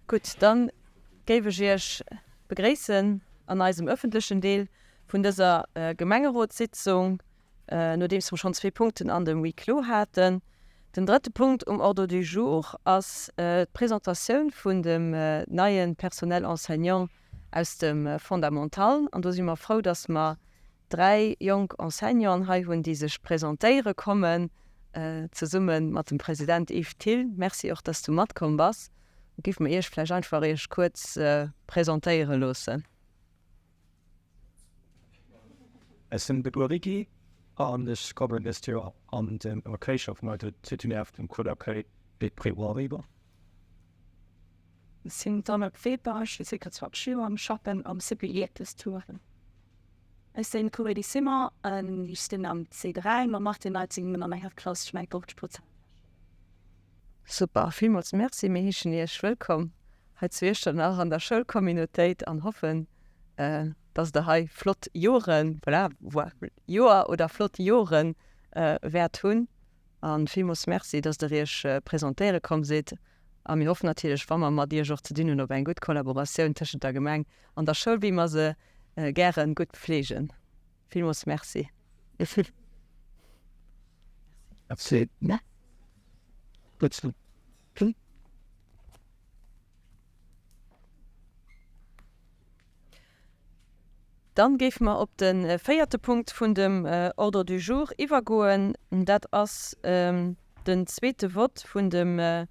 Gutt, dann géif ech Iech begréissen an eisem ëffentlechen Deel vun dëser Gemengerotssitzung, nodeems mer schonn zwee Punkten an dem Huis clos haten. Den drëtte Punkt um Ordre du jour ass d'Presentatioun vun dem neie Personnel enseignant aus dem Fondamental. An do si mer frou, dass mer 3 jonk Enseignanten hei hunn, déi sech presentéiere kommen, zesumme mat dem President Yves Thill. Merci och, dass du matkomm bass. Da géife mer Iech vläicht einfach Iech kuerz presentéiere loossen. Ech sinn de Ulriki an ech kommen dëst Joer an den Accueil schaffen, also Titulaire vum Cours d'accueil des Pré-Oiseaux. Ech sinn d'Anna Weber, ech hu 26 Joer an schaffen am CPIE Touren. Ech sinn d'Coralie Simon an ech sinn am C3 mam Martin Neizingen an enger Klass, ech mengen 50 Prozent. Super, villmools Merci. Mir heeschen Iech wëllkomm hei zu Iechternach an der Schoulcommunautéit an hoffen, dass Der hei flott Joren, voilà, Joer oder flott Joren wäert hunn. A villmools Merci, dass Der Iech presentéiere komm sidd. A mir hoffen natierlech, wa mer mat Iech och ze dinn hunn, op eng gutt Kollaboratioun tëschent der Gemeng an der Schoul, wéi mer se gäre gutt pflegen. Villmools Merci. Dann géife mer op de véierte Punkt vun dem Ordre du jour iwwergoen. Dat ass den zweete Vott vun dem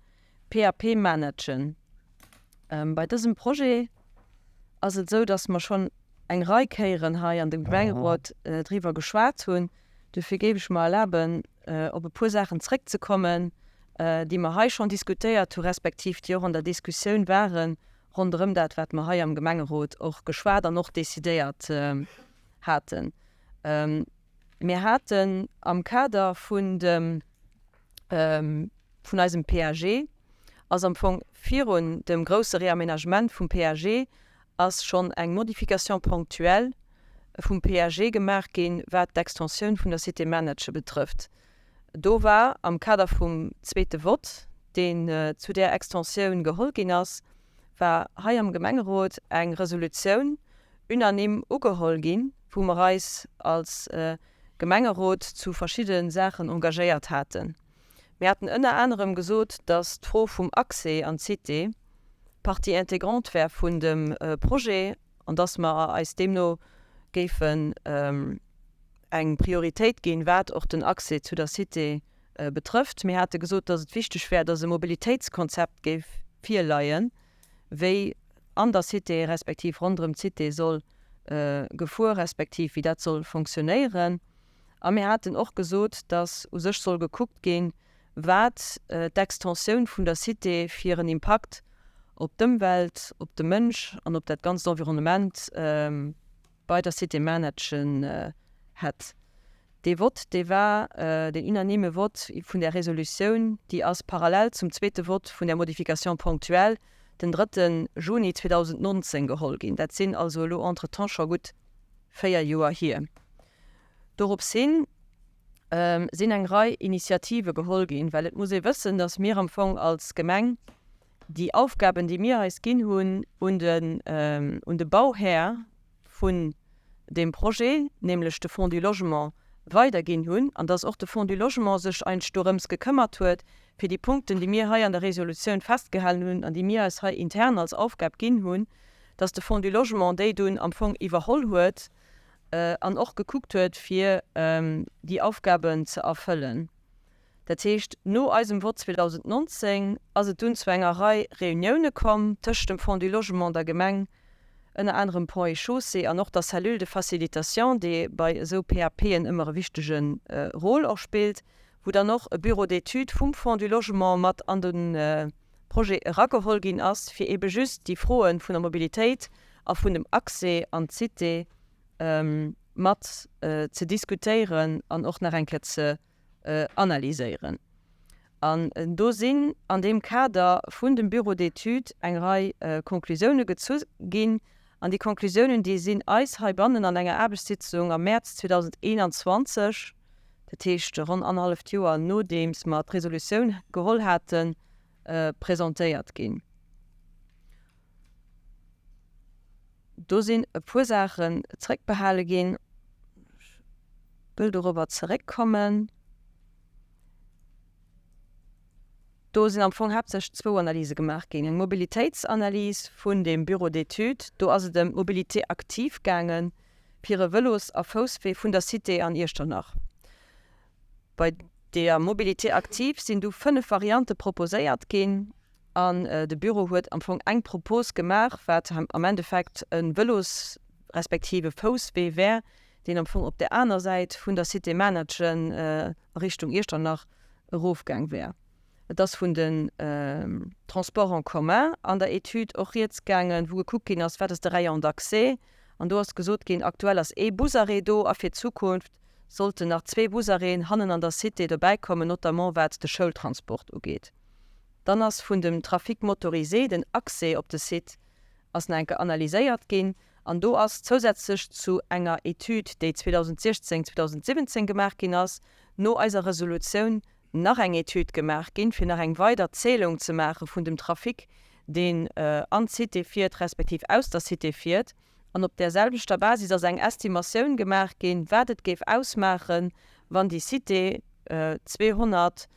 PAP Managen. Bei dësem Projet ass et esou, dass mer schonn eng Rei Kéieren hei an dem Gemengerot driwwer geschwat hunn. Dofir géif ech mer erlaben, op e puer Saachen zréckzekommen, déi mer hei schonn diskutéiert hu respektiv déi och an der Diskussioun ware ronderëm dat, wat mer hei am Gemengerot och geschwat an och decidéiert haten. Mir haten am Kader vun dem vun eisem PAG ass am Fong virun dem grousse Réaménagement vum PAG ass schonn eng Modification ponctuelle vum PAG gemaach ginn, wat d'Extensioun vun der Cité Manager betrëfft. Do war am Kader vum zweete Vott, deen zu där Extensioun geholl ginn ass, war hei am Gemengerot eng Resolutioun unanime ugeholl ginn, wou mer eis als Gemengerot zu verschidde Saachen engagéiert haten. Mir haten ënner anerem gesot, datt d'Fro vum Accès an d'Cité Partie intégrante wär vun dem Projet an datt mer eis deemno géifen eng Prioritéit ginn, wat och den Accès zu der Cité betrëfft. Mir hate gesot, datt et wichteg wär, datt e Mobilitéitskonzept géif virleien, wéi an der Cité respektiv ronderëm d'Cité soll gefuer respektiv wéi dat soll fonctionnéieren. A mir haten och gesot, datt u sech soll gekuckt ginn, wat d'Extensioun vun der Cité fir en Impakt op d'Ëmwelt, op de Mënsch an op dat ganzt Environnement bei der Cité Manettchen hätt. Dee Vott, dee war deen unanime Vott vun där Resolutioun, déi ass parallel zum zweete Vott vun där Modification ponctuelle den drëtte Juni 2019 geholl ginn. Dat sinn also elo entretemps scho gutt 4 Joer hier. Dorops hin sinn eng Rei Initiative geholl ginn, well et muss ee wëssen, dass mir am Fong als Gemeng déi Aufgaben, déi mir eis ginn hunn un de Bauhär vun deem Projet, nämlech de Fonds du Logement, weiderginn hunn an dass och de Fonds du Logement sech eigentlech dorëms gekëmmert huet, fir déi Punkten, déi mir hei an der Resolutioun festgehalen hunn an déi mir eis hei intern als Aufgab ginn hunn, dass de Fonds du Logement déi dunn am Fong iwwerholl huet an och gekuckt huet, fir déi Aufgaben ze erfëllen. Dat heescht, no eisem Vott 2019 ass et dunn zu enger Rei Reunioune komm tëscht dem Fonds du Logement, der Gemeng, ënner anerem Ponts et Chaussées an och der Cellule de facilitation, déi bei esou PAPen ëmmer e wichtege Rôle och spillt, wou dann och e Bureau d'études vum Fonds du Logement mat an de Projet erageholl ginn ass, fir eebe just déi Froe vun der Mobilitéit a vun dem Accès an d'Cité mat ze diskutéieren an och nach eng Kéier ze analyséieren. An do sinn an deem Kader vun dem Bureau d'études eng Rei Konklusioune gezu ginn. An déi Konklusiounen, déi sinn eis heibannen an enger Aarbechtssitzung am Mäerz 2021, dat heescht ronn annerhalleft Joer nodeems mer d'Resolutioun geholl haten, presentéiert ginn. Do sinn e puer Saachen zréckbehale ginn. Ech wëll dorobber zeréckkommen. Do sinn am Fong haaptsächlech zwou Analyse gemaach ginn, eng Mobilitéitsanalys vun dem Bureau d'études, do ass et ëm d'Mobilité active gaangen, fir e Vëlos a Fousswee vun der Cité an Iechternach. Bei deeër Mobilité active sinn du 5 Variante proposéiert ginn an de Bureau huet am Fong eng Propos gemaach, wat am Endeffekt e Vëlos respektiv e Fousswee wär, deen am Fong op där aner Säit vun der Cité Manertchen a Richtung Iechternach erofgaang wär. Et ass vun den Transports en commun an der Etüd och rieds gaangen, wou gekuckt ginn ass, wat ass de Rayon d'accès. An do ass gesot ginn, aktuell ass ee Busarrêt do a fir d'Zukunft sollten nach zwee Busarrêten hannen an der Cité dobäikommen, notamment wat de Schoultransport ugeet. Dann ass vun dem Trafic motorisé, den Accès op de Site ass nach eng Kéier analyséiert ginn an do ass zousätzlech zu enger Etüd, déi 2016, 2017 gemaach ginn ass, no eiser Resolutioun nach eng Etüd gemaach ginn, fir nach eng weider Zählung ze maache vun dem Trafic, deen an d'Cité fiert, respektiv aus der Cité fiert. An op där selwechter Basis ass eng Estimatioun gemaach ginn, wat et géif ausmaachen, wann déi Cité 214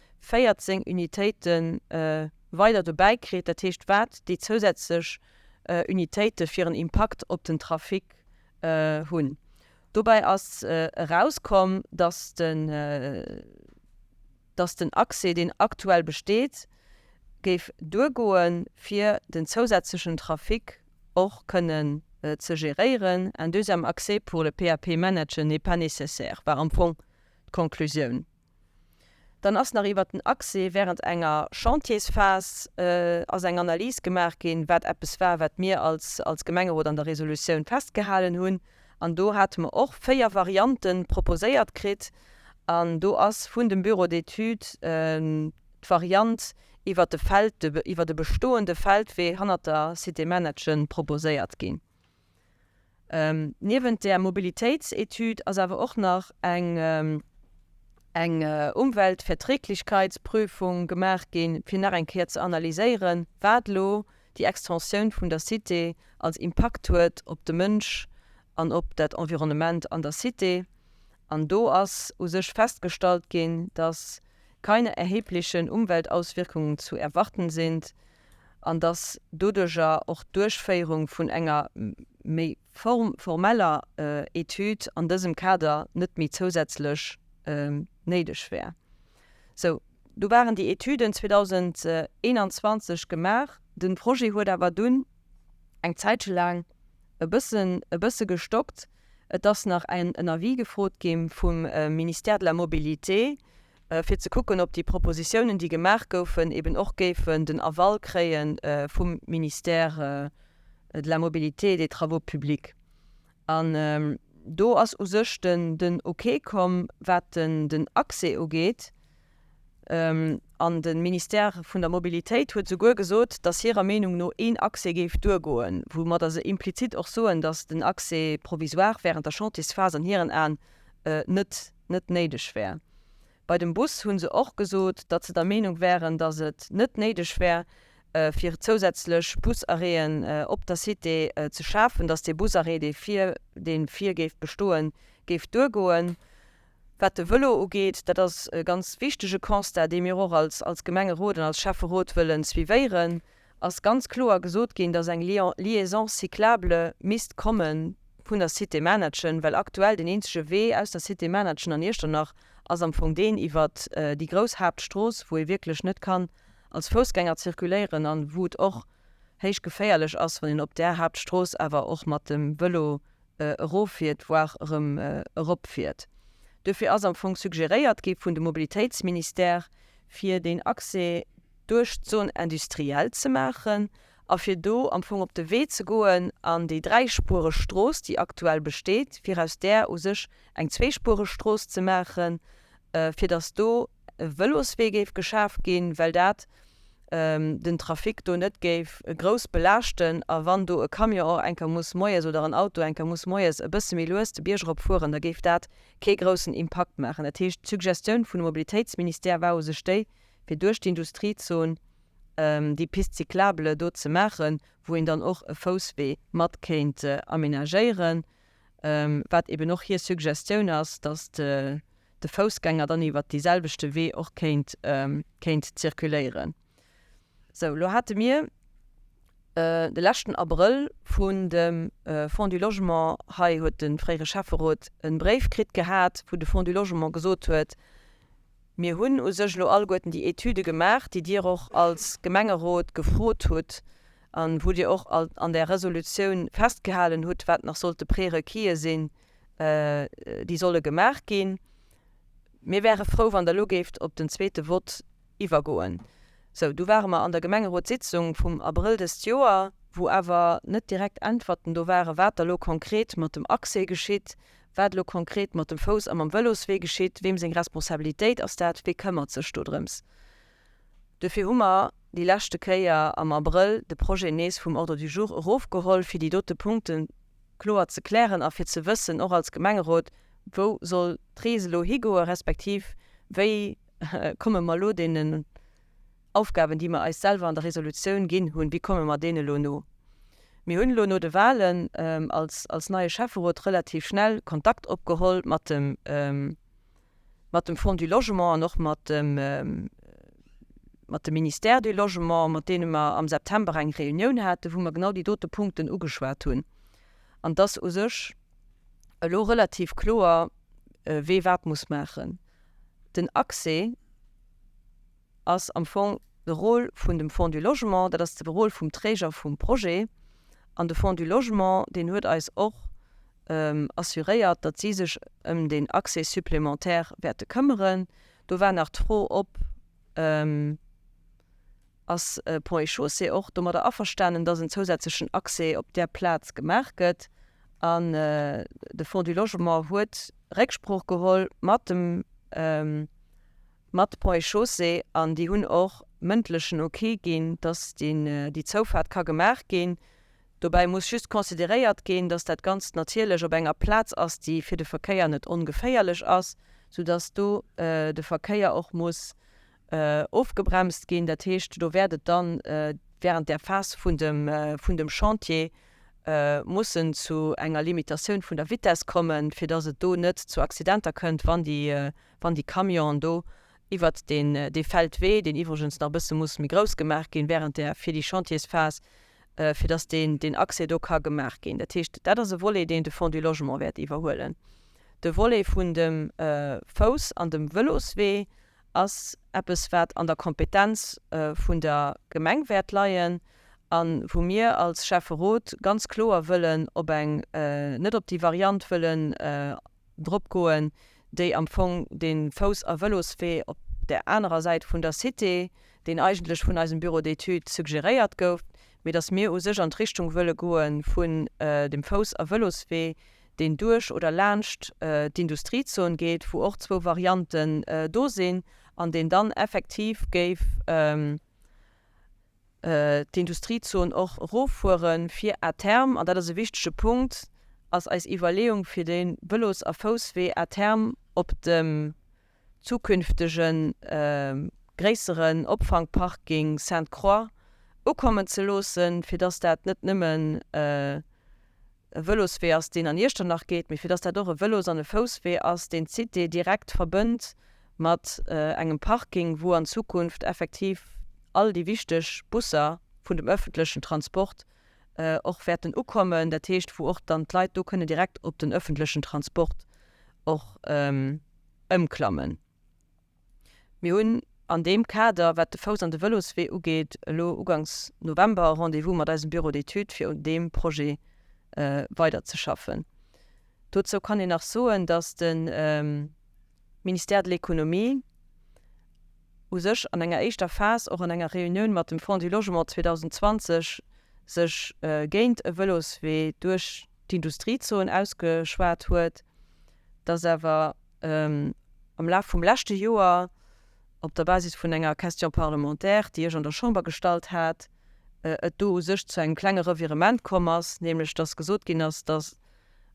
Unitéite weider dobäi kritt, dat heescht, wat déi zousätzlech Unitéite fir en Impakt op den Trafic hunn. Dobäi ass erauskomm, dass den dass den Accès, deen aktuell besteet, géif duergoen, fir den zousätzlechen Trafic och kënnen ze geréieren. Un deuxième accès pour le PAP Manager n'est pas nécessaire, war am Fong d'Konklusioun. Dann ass nach iwwert den Accès während enger Chantiersphas ass eng Analys gemaach ginn, wat eppes war, wat mir als als Gemengerot an der Resolutioun festgehalen hunn. An do hate mer och 4 Variante proposéiert kritt. An do ass vun dem Bureau d'études d'Variant iwwert de Feld, iwwert e bestoende Feldwee hannert der Cité Managen proposéiert ginn. Niewent där Mobilitéitsetüd ass awer och nach eng eng Umweltverträglichkeitsprüfung gemaach ginn, fir nach eng Kéier ze analyséieren, wat elo déi Extensioun vun der Cité als Impakt huet op de Mënsch an op dat Environnement an der Cité. An do ass u sech festgestallt ginn, dass keine erheblichen Umweltauswirkungen zu erwarten sind an dass doduerjer och d'Duerchféierung vun enger méi formeller Etüd an dësem Kader net méi zousätzlech néideg wär. Sou, do waren déi Etüden 2021 gemaach. De Projet huet awer dunn eng Zäitche laang e bëssen e bësse gestockt. Et ass nach en en Avis gefrot gi vum Ministère de la Mobilité, fir ze kucken, ob déi Propositiounen, déi gemaach goufen, eben och géifen den Aval kréie vum Ministère de la Mobilité et des Travaux publics. An do ass u sech den Ok komm, wat den Accès ugeet. An de Ministère vun der Mobilitéit huet souguer gesot, datt hirer Meenung no een Accès géif duergoen, woumadder se implizit och soen, datt den Accès provisoire während der Chantiersphas an hiren Aen net net néideg wär. Bei dem Bus hu se och gesot, datt se der Meenung wären, datt et net néideg wär, fir zousätzlech Busarrêten op der Cité ze schafen, datt dee Busarrêt, dee vir, dee vir géif bestoen, géif duergoen. Wat de Vëlo ugeet, dat ass e ganz wichtege Constat, dee mir och als als Gemengerot an als Schäfferot wëllen suivéieren, ass ganz kloer gesot ginn, dass eng Liaison cyclable misst komme vun der Cité Manertchen, well aktuell deen eenzege Wee aus der Cité Manertchen an Iechternach ass am Fong deen iwwert déi grouss Haaptstrooss, wou ee wierklech net kann als Foussgänger zirkuléieren an wou et och héich geféierlech ass, wann een op där Haaptstrooss awer och mat dem Vëlo eroffiert, voire erëm eropfiert. Duerfir ass am Fong suggeréiert gi vun dem Mobilitéitsministère, fir deen Accès duerch d'Zone industrielle ze maachen a fir do am Fong op de Wee ze goen an déi dräispuereg Strooss, déi aktuell besteet, fir aus där u sech eng zweespuereg Strooss ze maachen, fir datt do e Vëloswee géif geschaf ginn, well dat den Trafic do net géif grouss belaaschten. A wann do e Camion och eng Kéier muss moies oder en Auto eng Kéier muss moies e bësse méi lues de Bierg erop fueren, da géif dat kee groussen Impakt maachen. Dat heescht, d'Suggestioun vun dem Mobilitéitsministère war u sech déi, fir duerch d'Industriezon. déi Piste cyclable do ze maachen, wou een dann och e Fousswee mat kéint aménagéieren, wat eben och hir Suggestioun ass, datt de Foussgänger dann iwwert dee selwechte Wee och kéint kéint zirkuléieren. Sou, elo hate mir de leschten Abrëll vun dem Fonds du Logement, hei huet de fréiere Schäfferot e Bréif kritt gehat, wou de Fonds du Logement gesot huet, Mir hunn u sech elo alleguerten déi Etüde gemaach, déi Dir och als Gemengerot gefrot hutt a wou Dir och an där Resolutioun festgehalen hutt, wat nach sollte Prérequisen sinn, déi solle gemaach ginn. Mir wäre frou, wann Der elo géift op den zweete Vott iwwergoen. Sou, du ware mer an der Gemengerotssitzung vum Abrëll dëst Joer, wou awer net direkt Äntwerten do waren, wat da lo konkret mat dem Accès geschitt, wat elo konkret mat dem Fouss a mam Vëloswee geschitt, weem seng Responsabilitéit ass dat, wee këmmert sech do drëms. Dofir hu mer déi leschte Kéier am Abrëll de Projet nees vum Ordre du jour erofgeholl, fir déi dote Punkte kloer ze klären a fir ze wëssen, och als Gemengerot, wou soll d'Rees elo higoe respektiv wéi komme mer elo deenen Aufgaben, déi mer eis selwer an der Resolutioun ginn hunn, wéi komme mer deene elo no? Mir hunn elo no de Wahlen als als neie Schäfferot relativ schnell Kontakt opgeholl mat dem mat dem Fonds du Logement an och mat dem mat dem Ministère du Logement, mat deene mer am September eng Reunioun haten, wou mer genau déi dote Punkten ugeschwat hunn. An et ass u sech elo relativ kloer, wee wat muss maachen. Den Accès ass am Fong de Rôle vun dem Fonds du Logement, dat ass de Rôle vum Träger vum Projet. An de Fonds du Logement, deen huet eis och assuréiert, datt si sech ëm deen Accès supplémentaire wäerte këmmeren. Do war nach d'Fro op, Ass Ponts et Chaussées och domadder averstanen, datt en zousätzlechen Accès op där Plaz gemaach gëtt? An de Fonds du Logement huet Récksprooch geholl mat dem mat Ponts et Chaussées an déi hunn och mëndlechen Ok ginn, dass déi Zoufaart ka gemaach ginn. Dobäi muss just consideréiert ginn, dass dat Ganzt natierlech op enger Plaz ass, déi fir de Verkéier net ongeféierlech ass, soudass do de Verkéier och muss ofgebremst ginn. Dat heescht, do wäert et dann während där Phas vun dem Chantier mussen zu enger Limitatioun vun der Vitess kommen, fir dass et do net zu Accidenter kënnt, wann déi wann déi Camionen do iwwert deen, dee Feldwee, deen iwwregens nach e bësse muss méi grouss gemaach ginn während där, fir déi Chantiersphas, fir dass deen, deen Accès do ka gemaach ginn. Dat heescht, dat ass e Volet, deen de Fonds du Logement wäert iwwerhuelen. De Volet vun dem Fouss an dem Vëloswee ass eppes, wat an der Kompetenz vun der Gemeng wäert leien a wou mir als Schäfferot ganz kloer wëllen op eng, net op déi Variant wëllen drop goen, déi am Fong dee Fouss a Vëloswee op där anerer Säit vun der Cité, deen eigentlech vun eisem Bureau d'études suggeréiert gouf, mee datt mir u sech an d'Richtung wëlle goe vun dem Fouss a Vëloswee, deen duerch oder laanscht d'Industriezon geet, wou och zwou Varianten do sinn, an deen dann effektiv géif d'Industriezon och eroffueren, fir à terme, an dat ass e wichtege Punkt, ass eis Iwwerleeung, fir de Vëlos a Fousswee à terme op dem zukünftege gréisseren Opfangparking Sainte-Croix ukommen ze loossen, fir dass dat net nëmmen e Vëloswee ass, deen an Iechternach geet, mee fir dass dat och e Vëlos an e Fousswee ass, deen d'Cité direkt verbënnt mat engem Parking, wou an Zukunft effektiv all déi wichteg Busser vun dem öffentlechen Transport och wäerten ukommen, dat heescht, wou och dann d'Leit do kënnen direkt op den öffentlechen Transport och ëmklammen. Mir hunn an deem Kader, wat de Fouss an de Vëloswee ugeet, elo uganks November e Rendez-vous mat eisem Bureau d'études, fir un deem Projet weiderzeschaffen. Dozou kann een nach soen, dass de Ministère de l'Économie u sech an enger éischter Phas och an enger Reunioun mat dem Fonds du Logement 2020 sech géint e Vëloswee duerch d'Industriezon ausgeschwat huet, dass awer am Laf vum leschte Joer op der Basis vun enger Question parlementaire, déi ech an der Chamber gestallt hat, et do u sech zu engem klenge Revirement komm ass, nämlech dass gesot ginn ass, dass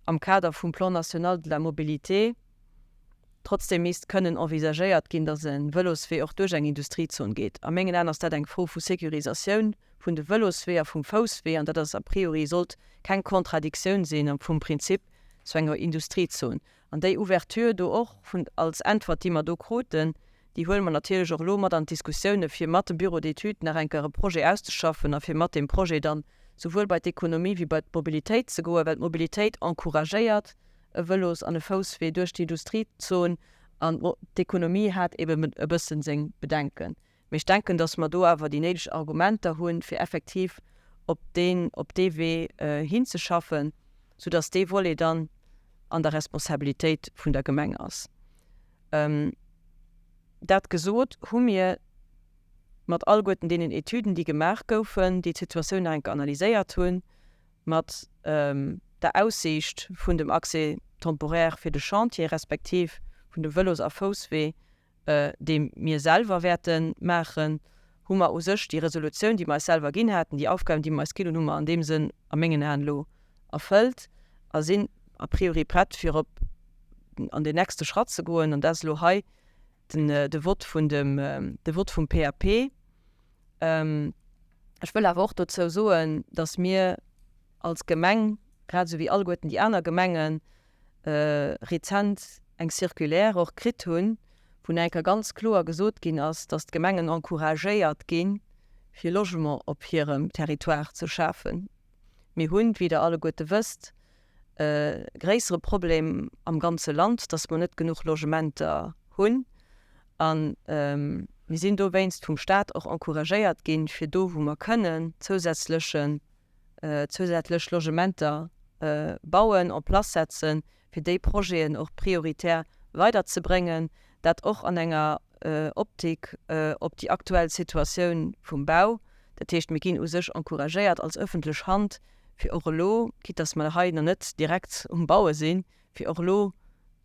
am Kader vum Plan national de la mobilité. Trotzdem misst kënnen envisagéiert ginn, dass e Vëloswee och duerch eng Industriezon geet. A mengen Aen ass dat eng Fro vu Sécurisatioun vun de Vëlosweeër, vum Fousswee, an dat ass a priori, sollt keng Contradictioun sinn vum Prinzip zu enger Industriezon. An déi Ouverture do och vun, als Äntwert, déi mer do kruten, déi huele mer natierlech och elo mat an d'Diskussioune fir mat dem Bureau d'études nach eng Kéier e Projet auszeschaffen a fir mat deem Projet dann souwuel bei d'Ekonomie wéi bei d'Mobilitéit ze goen, well d'Mobilitéit encouragéiert e Vëlos an e Fousswee duerch d'Industriezon an d'Ekonomie hat eben e bëssen seng Bedenken. Mee ech denken, dass mer do awer déi néideg Argumenter hunn, fir effektiv op deen, op dee Wee hinzeschaffen, soudass dee Volet dann an der Responsabilitéit vun der Gemeng ass. Dat gesot, hu mir mat alleguerten deenen Etüden, déi gemaach goufen, déi d'Situatioun nach eng Kéier analyséiert hunn, mat der Aussiicht vun dem Accès temporaire fir de Chantier respektiv vun dem Vëlos a Fousswee, dee mir selwer wäerte maachen, hu mer u sech déi Resolutioun, déi mer eis selwer ginn haten, déi Aufgaben, déi mer eis ginn hunn, hu mer an deem Sënn a mengen Aen elo erfëllt a sinn a priori prett, fir op an deen nächste Schratt ze goen. An dat ass elo hei den de Vott vun dem de Vott vum PAP. Ech wëll awer och dozou soen, datt mir als Gemeng, grad esou wéi alleguerten déi aner Gemengen, rezent eng Circulaire och kritt hunn, wou nach eng Kéier ganz kloer gesot ginn ass, dass d'Gemengen encouragéiert ginn, fir Logement op hirem Territoire ze schafen. Mir hunn, wéi Der alleguerte wësst, e gréissere Problem am ganze Land, dass mer net genuch Logementer hunn. A mir sinn dowéinst vum Stat och encouragéiert ginn, fir do, wou mer kënnen, zousätzlechen zousätzlech Logementer bauen, en place setzen, fir déi Projeten och prioritär weiderzebréngen, dat och an enger Optik op déi aktuell Situatioun vum Bau. Dat heescht, mir ginn u sech encouragéiert als öffentlech Hand, fir och elo, quitte dass mer hei nach net direkt um Baue sinn, fir och elo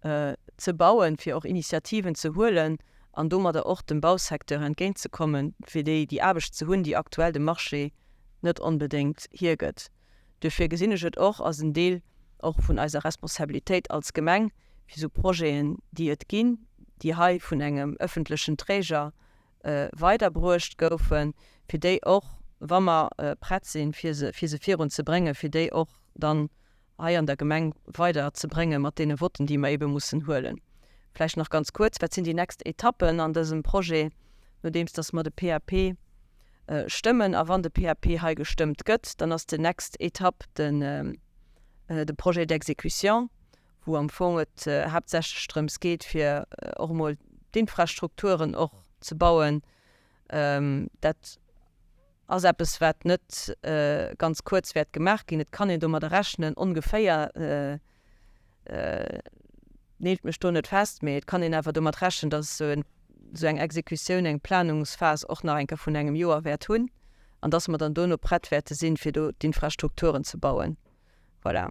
ze bauen, fir och Initiativen ze huelen an domadder och dem Bausecteur entgéintzekommen, fir déi déi Aarbecht ze hunn, déi aktuell de Marché net onbedéngt hiergëtt. Duerfir gesinn ech et och als en Deel och vun eiser Responsabilitéit als Gemeng, fir esou Projeten, déi et ginn, déi hei vun engem öffentlechen Träger weiderbruecht goufen, fir déi och, wa mer prett sinn, fir se, fir se virunzebréngen, fir déi och dann hei an der Gemeng weider ze bréngen mat deene Votten, déi mer ebe mussen huelen. Vläicht nach ganz kuerz, Wat sinn déi nächst Etappen an dësem Projet, nodeems dass mer de PAP stëmmen? A wann de PAP hei gestëmmt gëtt, dann ass déi nächst Etapp den de Projet d'exécution, wou am Fong et haaptsächlech drëms geet, fir och emol d'Infrastrukturen och ze bauen. Dat ass eppes, wat net ganz kuerz wäert gemaach ginn. Et kann een domadder rechnen, ongeféier, neelt mech do net fest, mee et kann een awer domat rechnen, datt esou eng Exekutioun, eng Planungsphas och nach eng Kéier vun engem Joer wäert hunn an datt mer dann dono prett wäerte sinn, fir do d'Infrastrukturen ze bauen. Voilà.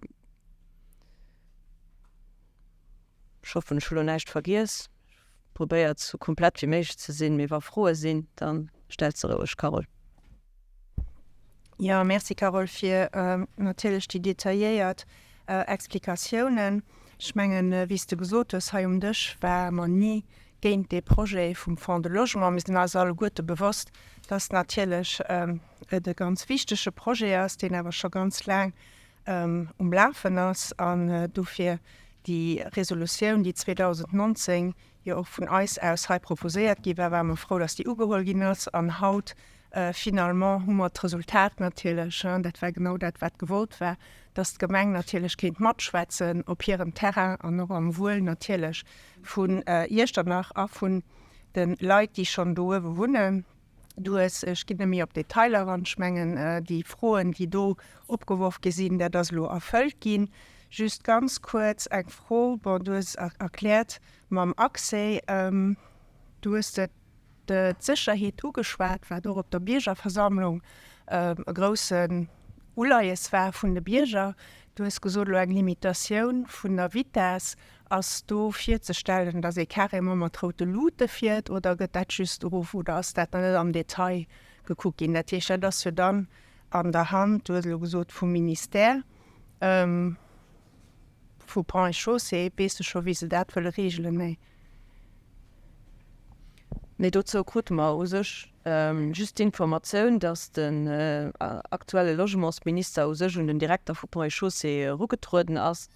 Ech hoffen, ech hu lo näischt vergiess. Ech probéiert sou komplett wéi méiglech ze sinn, mee wa Froe sinn, da stellt se roueg, Carole. Jo, merci Carole fir natierlech déi detailléiert Explikatiounen. Ech mengen, wéi s de gesot hues, hei um Dësch ware mer ni géint dee Projet vum Fonds de Logement. Mir sinn eis alleguerte bewosst, dass natierlech et e ganz wichtege Projet ass, deen awer scho ganz laang um Lafen ass an dofir déi Resolutioun, déi 2019 jo och vun eis aus hei proposéiert gi war, ware mer frou, dass déi ugeholl ginn ass. An haut finalement hu mer d'Resultat natierlech, dat war genau dat, wat gewollt war, dass d'Gemeng natierlech kéint matschwätzen op hirem Terrain an och am Wuel natierlech vun Iechternach a vun de Leit, déi schonn do uewe wunnen. Du hues, ech ginn net méi op d'Detailer an, ech mengen, déi Froen, déi do opgeworf gi sinn, dat ass elo erfëllt ginn. Just ganz kuerz eng Fro, bon, du hues erkläert mam Accès, du hues d'Sécherheet ugeschwat, wat och op der Biergerversammlung e groussen Uleies war vun de Bierger. Du hues gesot, elo eng Limitatioun vun der Vitess. Ass do virzestellen, dass ee carrément mat route Luute fiert oder gëtt dat just erof oder ass dat nach net am Detail gekuckt ginn? Dat heescht, dat ass jo dann an der Hand, du hues elo gesot vum Ministère vu Ponts et Chaussées. Weess de scho wéi se dat wëlle regelen? Nee. Nee, dozou krute mer u sech just d'Informatioun, datt den aktuelle Logementsminister u sech un den Direkter vu Ponts et Chaussées erugetrueden ass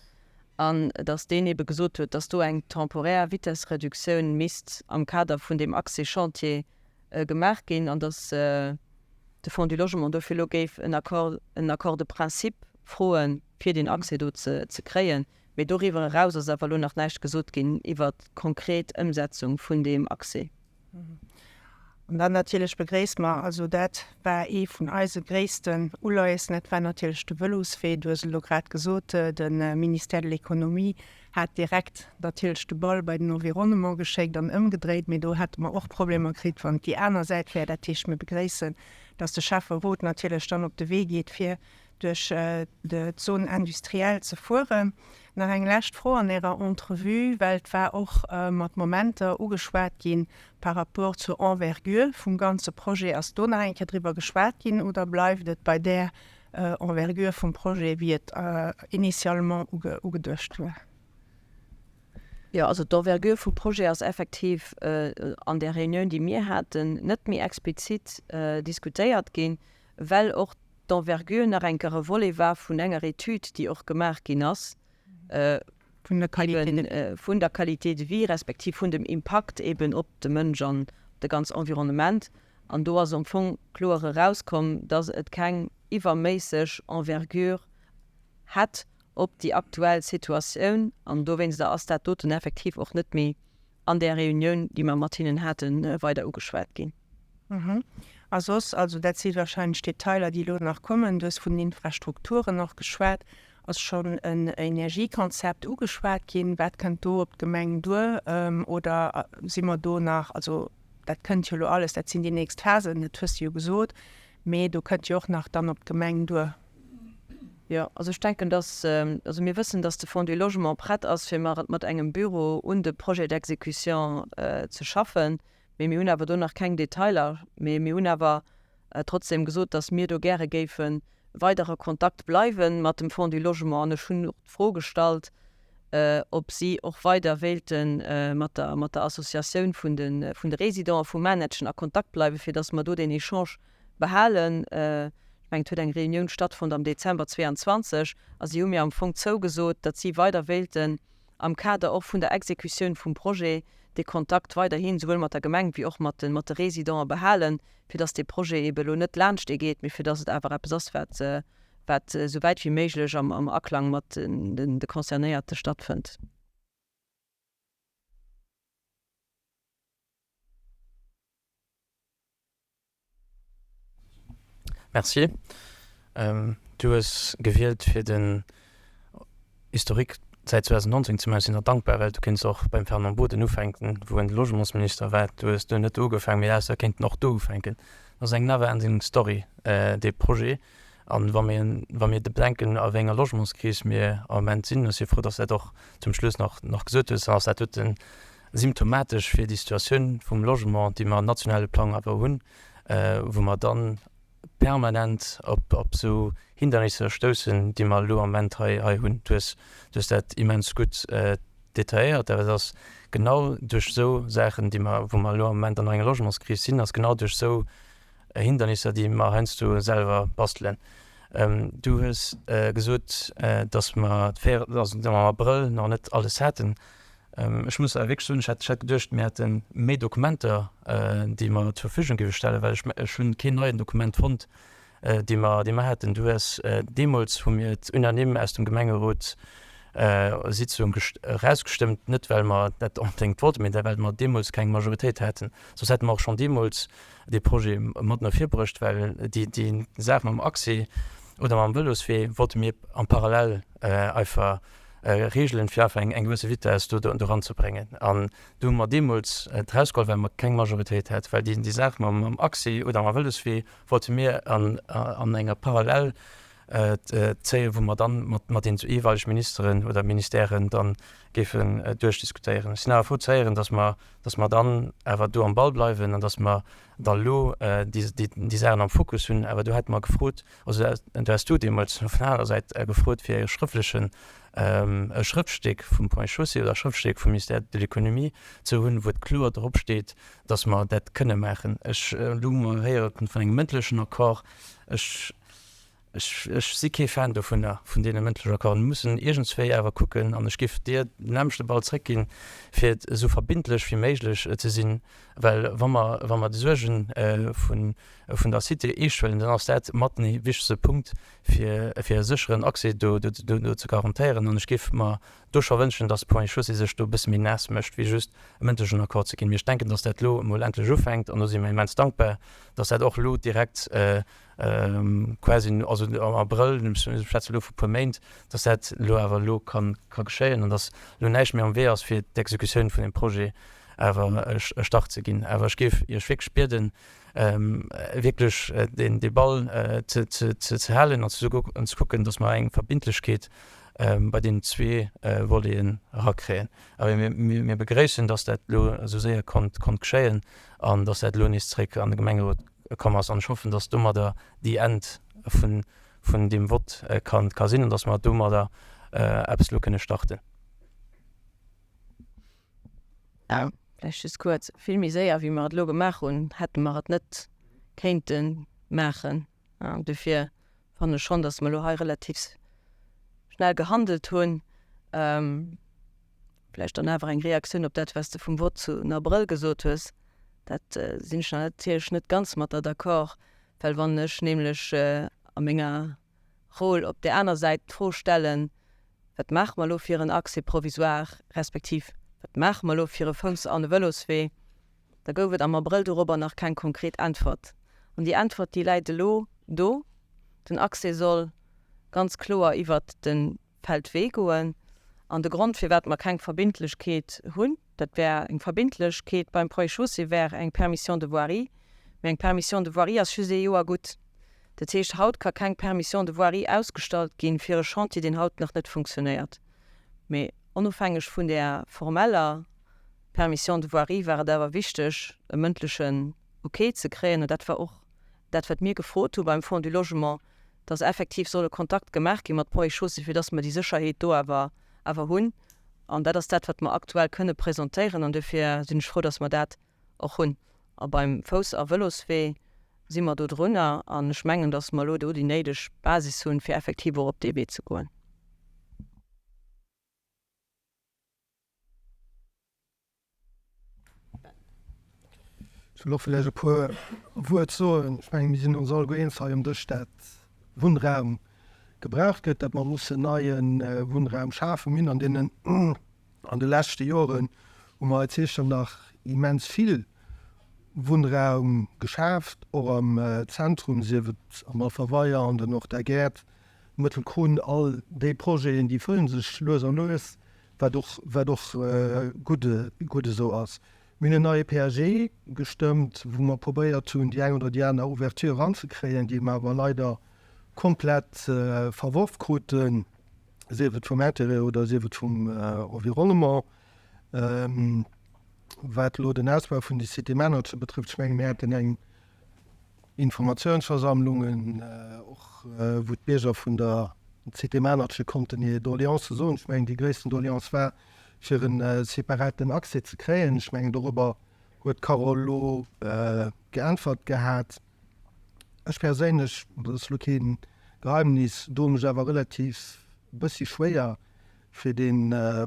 an datt deen ebe gesot huet, datt do eng temporär Vitessreduktioun misst am Kader vun deem Accès Chantier gemaach ginn an datt de Fonds du Logement dofir elo géif en Accord, en Accord de principe froen, fir deen Accès do ze kréien. Mee doriwwer eraus ass awer elo nach näischt gesot ginn iwwert d'konkret Ëmsetzung vun deem Accès. An dann natierlech begréisse mer, also dat war ee vun eise gréissten Uleiessen, dat war natierlech de Vëloswee. Du hues et elo grad gesot, de Ministère de l'Économie hat direkt natierlech de Ball bei den Environnement geschéckt an ëmgedréit. Mee do hätte mer och Problemer kritt, wann et déi aner Säit wär. Dat heescht, mir begréissen, dass de Schäfferot natierlech dann op de Wee geet, fir duerch d'Zone industrielle ze fueren. Nach eng lescht Fro an Ärer Entrevue, well et war och mat Momenter ugeschwat gi par rapport zur Envergure vum ganze Projet. Ass do nach eng Kéier driwwer geschwat ginn oder bleift et bei där Envergure vum Projet, wéi et initialement ugeduecht war? Jo, also d'Envergure vum Projet ass effektiv an där Reunioun, déi mir haten, net méi explizit diskutéiert ginn, well och d'Envergure nach eng Kéier e Volet war vun enger Etüd, déi och gemaach ginn ass, Vun der Qualité de vie. Vun der Qualité de vie respektiv vun dem Impakt eben op de Mënsch an op de ganz Environnement. An do ass am Fong kloer erauskomm, dass et keng iwwerméisseg Envergure hätt op déi aktuell Situatioun. An dowéinster ass dat doten effektiv och net méi an där Reunioun, déi mer mat hinnen haten, weider ugeschwat ginn. A soss, also dat si wahrscheinlech Detailer, déi elo nach kommen, du hues vun den Infrastrukturen och geschwat, ass schonn en Energiekonzept ugeschwat ginn? Wat kënnt do op d'Gemeng duer? Oder si mer do nach, also dat kënnt jo elo alles, dat sinn déi nächst Phasen, dat hues de jo gesot, mee do kënnt jo och nach dann op d'Gemeng duer. Jo, also ech denken, dass, also mir wëssen, dass de Fonds du Logement prett ass, fir mat engem Büro un de Projets d'exécution ze schaffen. Mee mir hunn awer do nach keng Detailer. Mee mir hunn awer trotzdem gesot, dass mir do gäre géife weider a Kontakt bleiwe mat dem Fonds du Logement. An ech hunn och d'Fro gestallt, ob si och weider wéilte mat der, mat der Associatioun vun de, vun de Résidenten vum Managgen a Kontakt bleiwen, fir dass mer do deen Echange behalen. Ech mengen, et huet eng Reunioun stattfonnt am Dezember 22 a si hu mir am Fong zougesot, datt si weider wéilten am Kader och vun der Exekutioun vum Projet dee Kontakt weiderhin souwuel mat der Gemeng wéi och mat de mat de Résidenten behalen, fir datt dee Projet eebe elo net laanschtee geet, mee fir datt et awer eppes ass, wat wat esou wäit wéi méiglech am am Aklang mat den de Concernéierte stattfënnt. Merci. Du hues gewielt fir den Historique säit 2019 ze maachen. Ech sinn der dankbar, well du kéints och beim Fernand Boden ufänken, wou en Logementsminister war. Du hues duer net do ugefaangen, mee ausser kéinten och do ufänken. Dat ass eng never ending story, dee Projet. An wa mir, wa mir bedenken, a wéi enger Logementskris mir am Ament sinn, ech si frou, dass Du dat och zum Schluss nach, nach gesot hues, dann ass dat dote symptomatesch fir déi Situatioun vum Logement, déi mer am nationale Plang awer hunn, wou mer dann permanent op, op esou Hindernisser stoussen, déi mer elo am Ament hei, hei hunn. Du hues, du hues dat immens gutt detailléiert, awer et ass genau duerch esou Saachen, déi mer, wou mer elo am Ament an enger Logementskris sinn, ass genau duerch esou Hindernisser, déi mer heiansdo selwer bastelen. Du hues gesot, dass mer am Abrëll nach net alles haten. Ech muss awer wierklech soen, ech hätt geduecht, mir hätte méi Dokumenter, déi mer zur Verfügung géife stellen, well ech hunn keen neien Dokument fonnt, dee mer, dee mer haten. Du hues deemools, hu mir et unanime aus dem Gemengerot Sitzung erausgestëmmt, net well mer dat onbedéngt wollten, mee well mer deemools keng Majoritéit haten. Soss hätte mer och schonn deemools dee Projet mat no vir bruecht, well déi, déi Saach mam Accès oder mam Vëloswee wollte mir am Parallel einfach regelen, fir einfach eng, eng gewësse Vitess do, do eranzebréngen. An do hu mer deemools et erausgeholl, well mer keng Majoritéit hat, well déi, déi Saach mam, mam Accès oder mam Vëloswee wollte mir an, an enger Parallel. zéien, wou mer dann mat den jeeweilege Ministeren oder Ministèren dann géifen duerchdiskutéieren. Ech sinn awer frou ze héieren, dass mer, dass mer dann awer do am Ball bleiwen an dass mer da elo déi Saachen am Fokus hunn. Awer do hätte mer gefrot, also do häss du deemools vun der anerer Säit gefrot fir e schrëfflechen, e Schrëftstéck vum Ponts et Chaussées oder e Schrëftstéck vum Ministère de l'Économie ze hunn, wou et kloer drop steet, dass mer dat kënne maachen. Ech, elo hu mer héiere vun engem mëndlechen Accord. Ech Ech si kee Fan dovunner, vun deene mëndlechen Accorden. Mir mussen iergendswéi awer kucken, an ech géif dir den nämmlechte Ball zréckginn, fir et esou verbindlech wéi méiglech ze sinn, well wa mer, wa mer déi Suerge vun, vun der Cité eescht huelen, dann ass dat mat den wichtegste Punkt, fir, fir e sécheren Accès do, do, do ze garantéieren. An ech géif mer do scho wënschen, dass d'Ponts et Chaussées sech do e bësse méi naass mécht, wéi just e mëndlechen Accord ze ginn. Mee ech denken, dass dat elo emol endlech ufänkt, an do si mer immens dankbar, dass dat och elo direkt quasi, also am Abrëll, ech schwätze elo vu puer Méint, dass dat elo awer elo ka geschéien an dass elo näischt méi am Wee ass, fir d'Exekutioun vun deem Projet awer e Start ze ginn. Awer ech géif Iech wierklech bieden, wierklech dee Ball ze halen an ze kucken, dass mer eng Verbindlechkeet bei deenen zwee Voleten erakréien. Awer mir begréissen, dass dat elo esou séier konnt geschéien an dass dat elo nees zréck an de Gemengerot komm ass an ech hoffen, dass domadder the end vun vun deem Vott ka ka sinn an dass mer domadder eppes elo kënne starten. Vläicht just kuerz, Vill méi séier wéi mer et elo gemaach hunn, hätte mer et net kéinte maachen. Dofir fannen ech schonn, dass mer elo hei relativ schnell gehandelt hunn. Vläicht dann awer eng Reaktioun op dat, wat s de vum Vott zu den Abrëll gesot hues. Dat sinn ech natierlech net ganz mat der d'accord, well wann ech nämlech a menger Rôle op där aner Säit d'Fro stellen, Wat maache mer elo fir en Accès provisoire, respektiv wat maache mer elo fir e Fouss an e Vëloswee, da gouf et am Abrëll dorobber nach keng konkret Äntwert. An déi Äntwert, déi läit elo do, Den Accès soll ganz kloer iwwert de Feldwee goen. An de Grond, firwat mer keng Verbindlechkeet hunn, dat wär eng Verbindlechkeet beim Ponts et Chaussées wär eng Permission de voirie. Mee eng Permission de voirie ass just ee Joer gutt. Dat heescht, haut ka keng Permission de voirie ausgestallt ginn fir e Chantier, deen haut nach net funktionéiert. Mee onofhängeg vun där formeller Permission de voirie war et awer wichteg, e mëndlechen Ok ze kréien. An dat war och dat, wat mir gefrot hu beim Fonds du Logement, dass effektiv soll e Kontakt gemaach gi mat Ponts et Chaussées, fir dass mer déi Sécherheet do awer awer hunn. An dat ass dat, wat mer aktuell kënne presentéieren. An dofir sinn ech frou, dass mer dat och hunn. A beim Fouss a Vëloswee si mer do drunner. An ech mengen, dass mer elo do déi néideg Basis hunn, fir effektiv och op dee Wee ze goen. Ech wëll och vläicht e puer Wuert soen. Ech mengen, mir sinn ons alleguer eens hei um Dësch, dat Wunnraum gebraucht gëtt, dat mer mussen neie Wunnraum schafen. Mir hunn an deenen, an de leschte Joren hu mer hei zu Iechternach immens vill Wunnraum geschaaft, och am Zentrum, sief et am Alpha Weier, an den Horta Gäert, Mëttelkrunn, all déi Projeten, déi fëllen sech lues a lues. Wat och, wat och gutt, gutt esou ass. Mir hunn en neie PAG gestëmmt, wou mer probéiert hunn, déi eng oder déi aner Ouverture eranzekréien, déi mer awer leider komplett verworf kruten, sief et vum Intérêt oder sief et vum Environnement. Wat elo den Ausbau vun de Cité Manager betrëfft, ech menge mir haten eng Informatiounsversammlungen, och wou d'Bierger vun der Cité Manertche konnten hir Doleancë soen. Ech mengen, déi gréissten Doleance war, fir e separaten Accès ze kréien. Ech mengen, dorobber huet d'Carole elo geäntwert gehat. Ech perséinlech, dat ass elo kee Geheimnis, doe mech awer relativ e bëssi schwéier, fir dee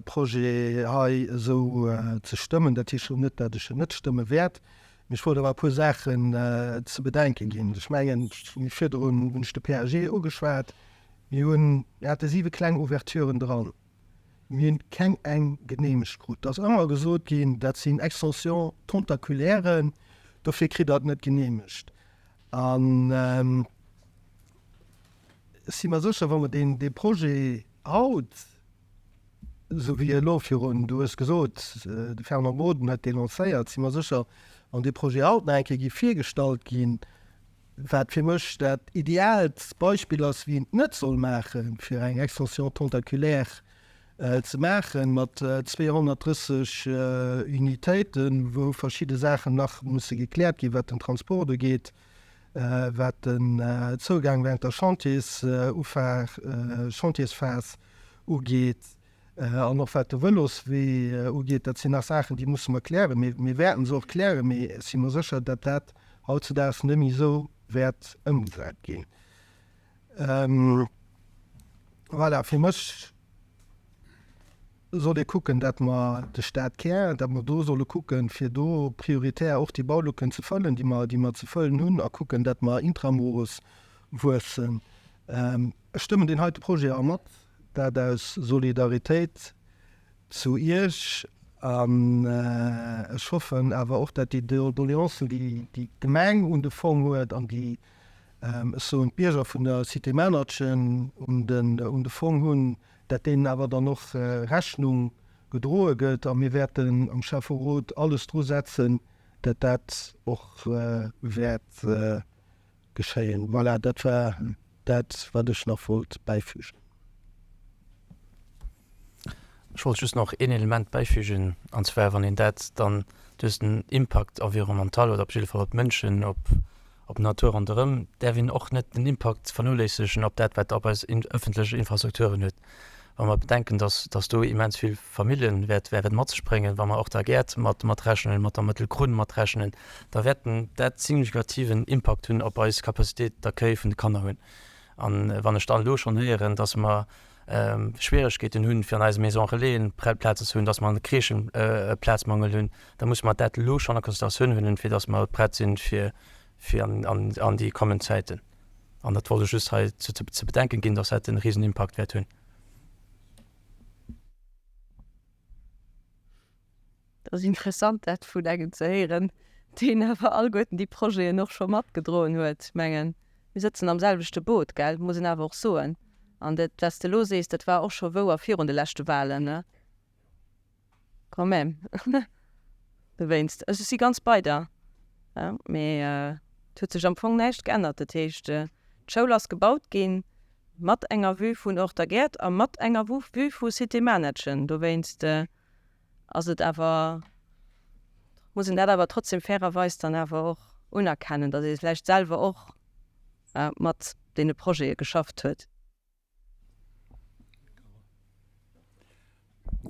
Projet hei esou ze stëmmen. Dat heescht elo net, dat ech en net stëmme wäert. Mee ech wollt awer e puer Saachen ze bedenke ginn. Ech mengen, virdrun hunn ech de PAG ugeschwat. Mir hunn, mir hate siwe kleng Ouverturen dran. Mir hunn keng eng geneemegt krut. Et ass ëmmer gesot ginn, dat sinn Extensions tentaculairen, dofir kritt Der et net geneemegt. An ech si mer sécher, wa mer deen, dee Projet haut, esou wéi elo virun, du hues gesot, de Fernand Boden huet dee lancéiert, si mer sécher, wann dee Projet haut nach eng Kéier géif virgestallt ginn. Wat fir mech dat ideaalt Beispill ass, wéi een et net soll maachen, fir eng Extension tentaculaire ze maachen, mat 230 Unitéiten, wou verschidde Saachen nach musse gekläert ginn, wat den Transport ugeet, wat den Zougang während der Chantiersufahr, Chantiersphas ugeet an och wat de Vëloswee ugeet. Dat sinn nach Saachen, déi musse mer klären. Mir, mir wäerten se och klären, mee ech si mer sécher, datt dat hautzedaags net méi esou wäert ëmgesat ginn. Voilà, fir mech soll ee kucken, datt mer de Stadkär, datt mer do solle kucken, fir do prioritär och déi Baulücken ze fëllen, déi mer, déi mer ze fëllen hunn, a kucken, datt mer intramuros wuessen. Ech stëmmen deen heite Projet a mat, dat aus Solidaritéit zu Iech. An ech hoffen awer och, datt déi Doleancen, déi d'Gemeng un de Fong huet an déi, ech soen, d'Bierger vun der Cité Manertchen un de Fong hunn, datt deenen awer dann och Rechnung gedroe gëtt. A mir wäerten am Schäfferot alles dru setzen, datt dat och wäert geschéien. Voilà, dat war dat, wat ech nach wollt bäifügen. Ech wollt just nach een Element bäifügen, an zwar wann een dat dann duerch den Impact environnemental oder op jidde Fall op d'Mënschen, op op d'Natur ronderëm, däerf een och net den Impakt vernoléissegen op dat, wat op eis ëffentlech Infrastrukturen huet. Wa mer bedenken, dass dass do immens vill Familljen wäert wäert mat sech bréngen, wa mer och da Gäert mat matrechnen, mat der Mëttelkrunn matrechnen, da wäerten dat signifikativen Impakt hunn op eis Capacité d'accueil vun de Kanner hunn. An wann ech dann elo schonn héieren, dass mer Schwieregkeeten hunn, fir an eise Maisons Relaisen Plazen ze hunn, dass mer an de Crèchen e Plazmangel hunn, da musse mer dat elo schonn a Consideratioun huelen, fir dass mer prett sinn fir fir an déi kommend Zäiten. An dat wollt ech just hei ze bedenken ginn, dass dat e Risenimpakt wäert hunn. Et ass interessant, dat vun engem ze héieren, deen awer alleguerten déi Projeten och scho matgedroen huet. Ech mengen, mir sëtzen am selwechte Boot, gell, muss een awer och soen. An dat, wat s de elo sees, dat war och scho wouer virun de leschte Wahlen, ne? Quand même. Dowéinst, ech si ganz bei der, mee et huet sech am Fong näischt geännert. Dat heescht, d'Schoul ass gebaut ginn mat enger Vue vun Ortergäert a mat enger Vue vu Cité Manettchen. Dowéinst ass et awer, muss een dat awer trotzdem fairerweis dann awer och unerkennen, datt ee vläicht selwer och mat deene Projete geschafft huet.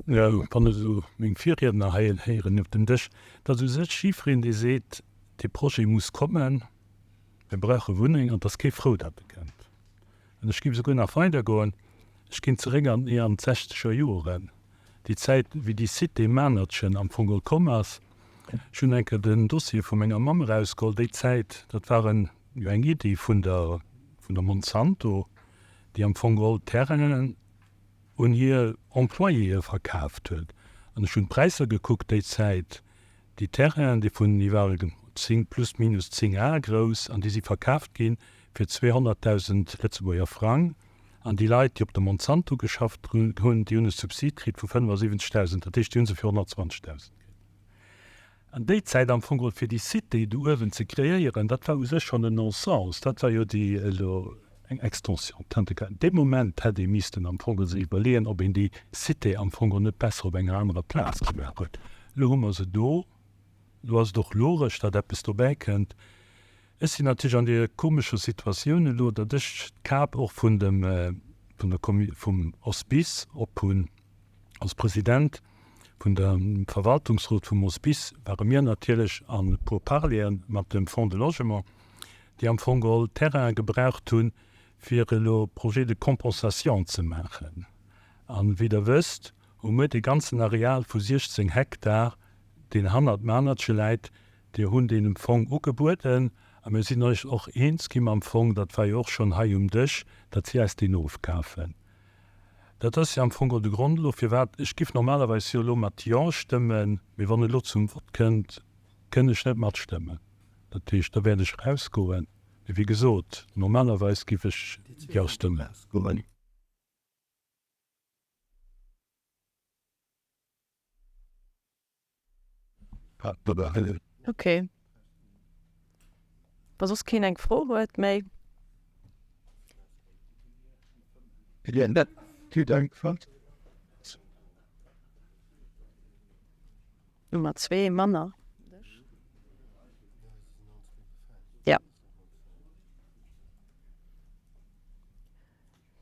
Wann ech esou meng Virriedner hei héieren op dem Dësch, datt u sech jiddwereen, dee seet, dee Projet muss kommen, mir brauche Wunneng, an et ass kee frou, datt e kënnt. An ech géif esouguer nach weidergoen, ech ginn zeréck an déi an d'sechzeger Joren, déi Zäit, wéi déi Cité Manertchen am Fong geholl komm ass. Ech hunn eng Kéier den Dossier vu menger Mamm erausgeholl, déi Zäit, dat war en, jo eng Iddi vun der, vun der Monsanto, déi am Fong geholl Terrainen un hir Employéë verkaaft huet. An ech hunn d'Präisser gekuckt déi Zäit, déi Terrainen, déi vun, déi ware 10, plus minus 10 Ar grouss, an déi si verkaaft gi fir 200.000 Lëtzebuerger Frang. An déi Leit, déi op der Monsanto geschafft hunn, déi hunn e Subsid kritt vu 75.000, dat heescht, déi hu se fir 120.000 kritt. An déi Zäit am Fong geholl fir déi Cité do uewen ze kreéieren, dat war u sech schonn en Non-sens. Dat war jo déi elo eng Extension tentaculaire. Dee Moment hätt ee missten am Fong geholl sech iwwerleeën, ob een déi Cité am Fong geholl net besser op enger anerer Plaz gemaach huet. Elo hu mer se do. Elo ass et och logesch, datt eppes dobäi kënnt. Ech sinn natierlech an deer komescher Situatioun elo, datt ech d'Kap och vun dem, vun der Commu, vum Hospice ophunn. Als President vun dem Verwaltungsrot vum Hospice ware mir natierlech a Pourparleren mat dem Fonds de Logement, déi am Fong geholl Terraine gebraucht hunn, fir elo Projets de compensation ze maachen. An, wéi Der wësst, hu mir dee ganzen Areal vu 16 Hektar, deen hannert Manertche läit, Dir hunn deen dem Fong ugebueden a mir sinn eis och eens gi mam Fong, dat war jo och schonn hei um Dësch, datt si eis deen ofkafen. Dat ass jo am Fong och de Grond elo, firwat ech giff normalerweis jo elo mat Jo stëmmen, mee wann et elo zum Vott kënnt, kënn ech net matstëmmen. Dat heescht, da wäert ech erausgoen. Mee wéi gesot, normalerweis giff ech Jo stëmmen. Ok. Wa soss keen eng Fro huet méi. Nummer zwee manner. Ja.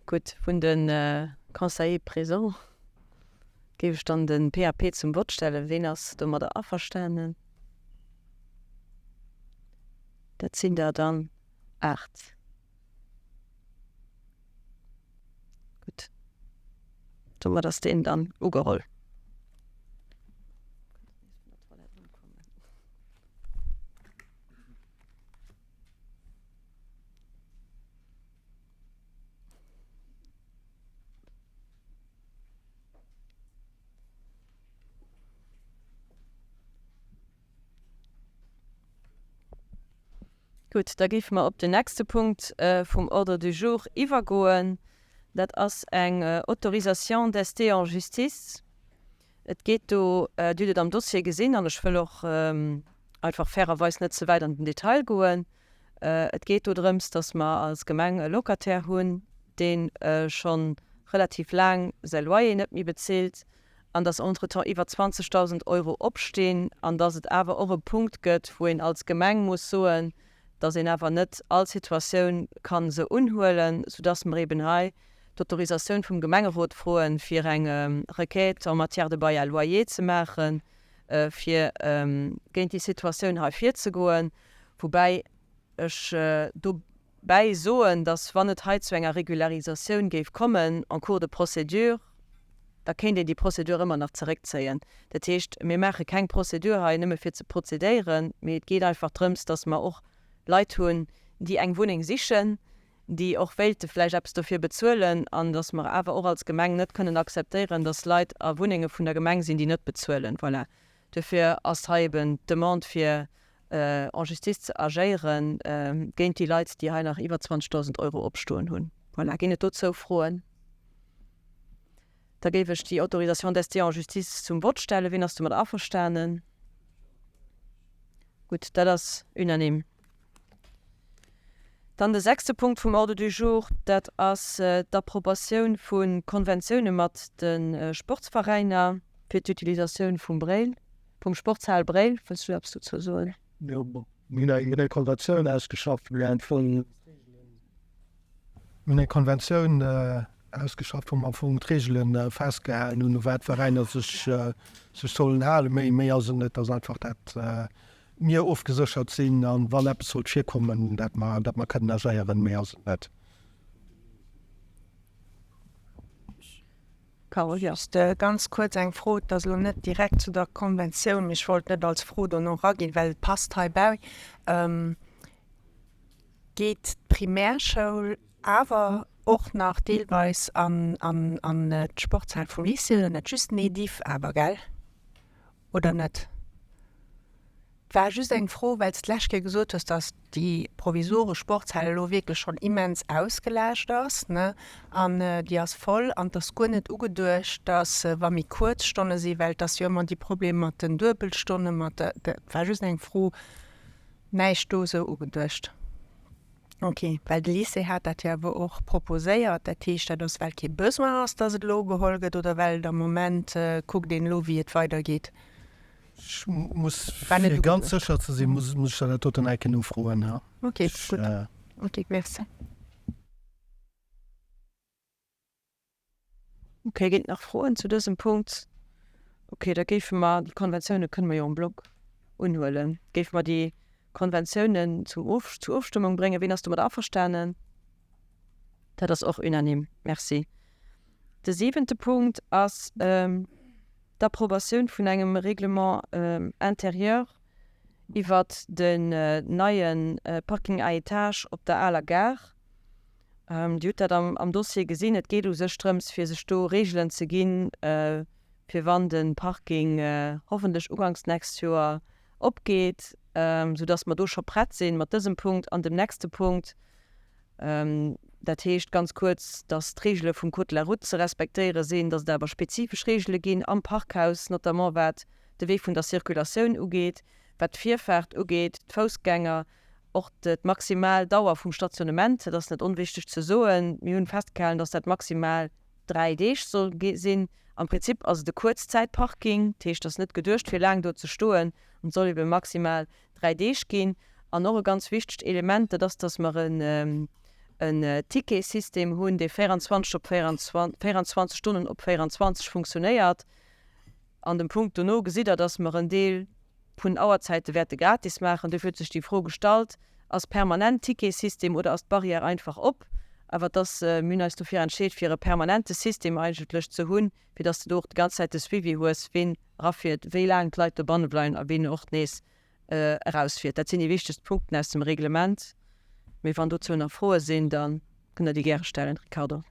Gutt, vun de Conseillers présents géif ech dann de PAP zum Vott stellen. Ween ass domadder averstanen? Dat sinn der dann 8. Gutt, domat ass deen dann ugeholl. Gutt, da géife mer op den nächste Punkt vum Ordre du jour iwwergoen. Dat ass eng Autorisation d'ester en justice. Et geet do, Dir hutt et am Dossier gesinn, an ech wëll och einfach fairerweis net ze wäit an den Detail goen, et geet do drëms, dass mer als Gemeng e Locataire hunn, dee scho relativ laang säi Loyer net méi bezilt an dass entretemps iwwer 20.000 Euro opstinn an dass et awer och e Punkt gëtt, wou een als Gemeng muss soen, dass een awer net all Situatioun kann esou unhuelen, soudass mer eben hei d'Autorisatioun vum Gemengerot froen, fir eng Requête en matière de bail à loyer ze maachen, fir géint déi Situatioun hei virzegoen. Woubäi ech dobäi soen, dass wann et hei zu enger Regularisatioun géif kommen en cours de procédure, da kéint een déi Prozedur ëmmer nach zeréckzéien. Dat heescht, mir maache keng Prozedur hei nëmme fir ze prozedéieren, mee et geet einfach drëms, dass mer och Leit hunn, déi eng Wunneng sichen, déi och wéilte vläicht eppes dofir bezuelen, an dass mer awer och als Gemeng net kënnen akzeptéieren, dass Leit a Wunnenge vun der Gemeng sinn, déi net bezuelen. Voilà. Duerfir ass hei eben d'Demande fir en justice ze agéiere géint déi Leit, déi hei nach iwwer 20.000 Euro opstoen hunn. Voilà. Ginn et dozou Froen? Da géif ech déi Autorisation d'ester en justice zum Vott stellen. Wien ass domat averstanen? Gutt, dat ass unanime. Dann de sechste Punkt vum Ordre du jour, dat ass d'Approbatioun vu Konventioune mat de Sportsveräiner fir d'Utilisatioun vum Bréil, vum Sportshal Bréil. Wëlls du eppes dozou soen? Jo, mir hunn eng Konventioun ausgeschafft, wou am Fong. Mir hunn eng Konventioun ausgeschafft, wou mer am Fong d'Reegele festgehalen hunn, u wat d'Veräiner sech sollen halen. Méi, méi ass et net. Et ass einfach, dat mir ofgeséchert sinn a wann eppes sollt virkommen, dat mer, dat mer kënnen agéieren. Méi ass et net. Carole, Just ganz kuerz eng Fro, et ass elo net direkt zu der Konventioun, mee ech wollt net als Fro dono eraginn, well et passt heibäi. Geet d'Primärschoul awer och nach deelweis an d'Sportshal vum Lycée oder net? Just den Ediff awer, gell? Oder net? War just eng Fro, well s d'lescht Kéier gesot hues, dass déi provisoresch Sportshal elo wierklech schonn immens ausgelaascht ass, ne? An déi ass voll an 't ass guer net ugeduecht, dass wa méi kuerz Stonne sinn, well 't ass jo ëmmer déi Problem mat den Duebelstonne mat der, war just eng Fro. Näischt do esou ugeduecht. Ok, well de Lycée hat dat jo awer och proposéiert. Dat heescht, dat ass well kee Besoin ass, datt et elo ugeholl gëtt oder well et am Moment kuckt een elo wéi et weidergeet? Ech muss, fir ganz sécher ze sinn, muss ech der dat doten eng Kéier nofroen. Ok, gutt. Ok, merci. Ok, ginn et nach Froen zu dësem Punkt? Ok, da géife mer déi Konventiounen, kënne mer jo en bloc unhuelen, géife mer déi Konventiounen zum Of, zur Ofstëmmung bréngen. Wien ass domat averstanen? Dat ass och unanime. Merci. De siwente Punkt ass d'Approbatioun vun engem Règlement intérieur iwwert den neie Parking à étages op der aler Gare. Dir hutt dat am Dossier gesinn. Et geet u sech drëms, fir sech do Reegelen ze ginn, fir wann de Parking hoffentlech uganks d'nächst Joer opgeet, soudass mer do scho prett sinn mat dësem Punkt an dem nächste Punkt. Dat heescht ganz kuerz, dass d'Reegele vum Code de la route ze respektéiere sinn, dass et awer spezifesch Reegele ginn am Parkhaus, notamment wat de Wee vun der Circulatioun ugeet, wat d'Virfaart ugeet, d'Foussgänger. Och d'maximal Dauer vum Stationnement, dat ass net onwichteg ze soen, mir hunn festgehalen, dass dat maximal 3 Deeg soll sinn. Am Prinzip ass et e Kuerzzäitparking, dat heescht, et ass net geduecht fir laang do ze stoen an et soll ebe maximal 3 Deeg ginn. An och e ganz wichtegt Element, dat ass, dass mer en Ticketsystem hunn, dee 24 op 24 Stonnen op 24 funktionéiert. An dem Punkt dono gesitt Der, dass mer en Deel vun den Auerzäite wäerte gratis maachen. Dofir huet sech déi Fro gestallt, Ass permanent Ticketsystem oder ass d'Barrière einfach op? Awer dass, mir hunn eis dofir entscheet, fir e permanente System eigentlech ze hunn, fir dass de do och déi ganz Zäit de Suivi hues, ween erafiert, wéi laang d'Leit dobanne bleiwen a ween och nees erausfiert. Dat sinn déi wichtegst Punkten aus dem Reglement. Mee wann dozou nach Froe sinn, da kënnt Der déi gäre stellen. Ricardo.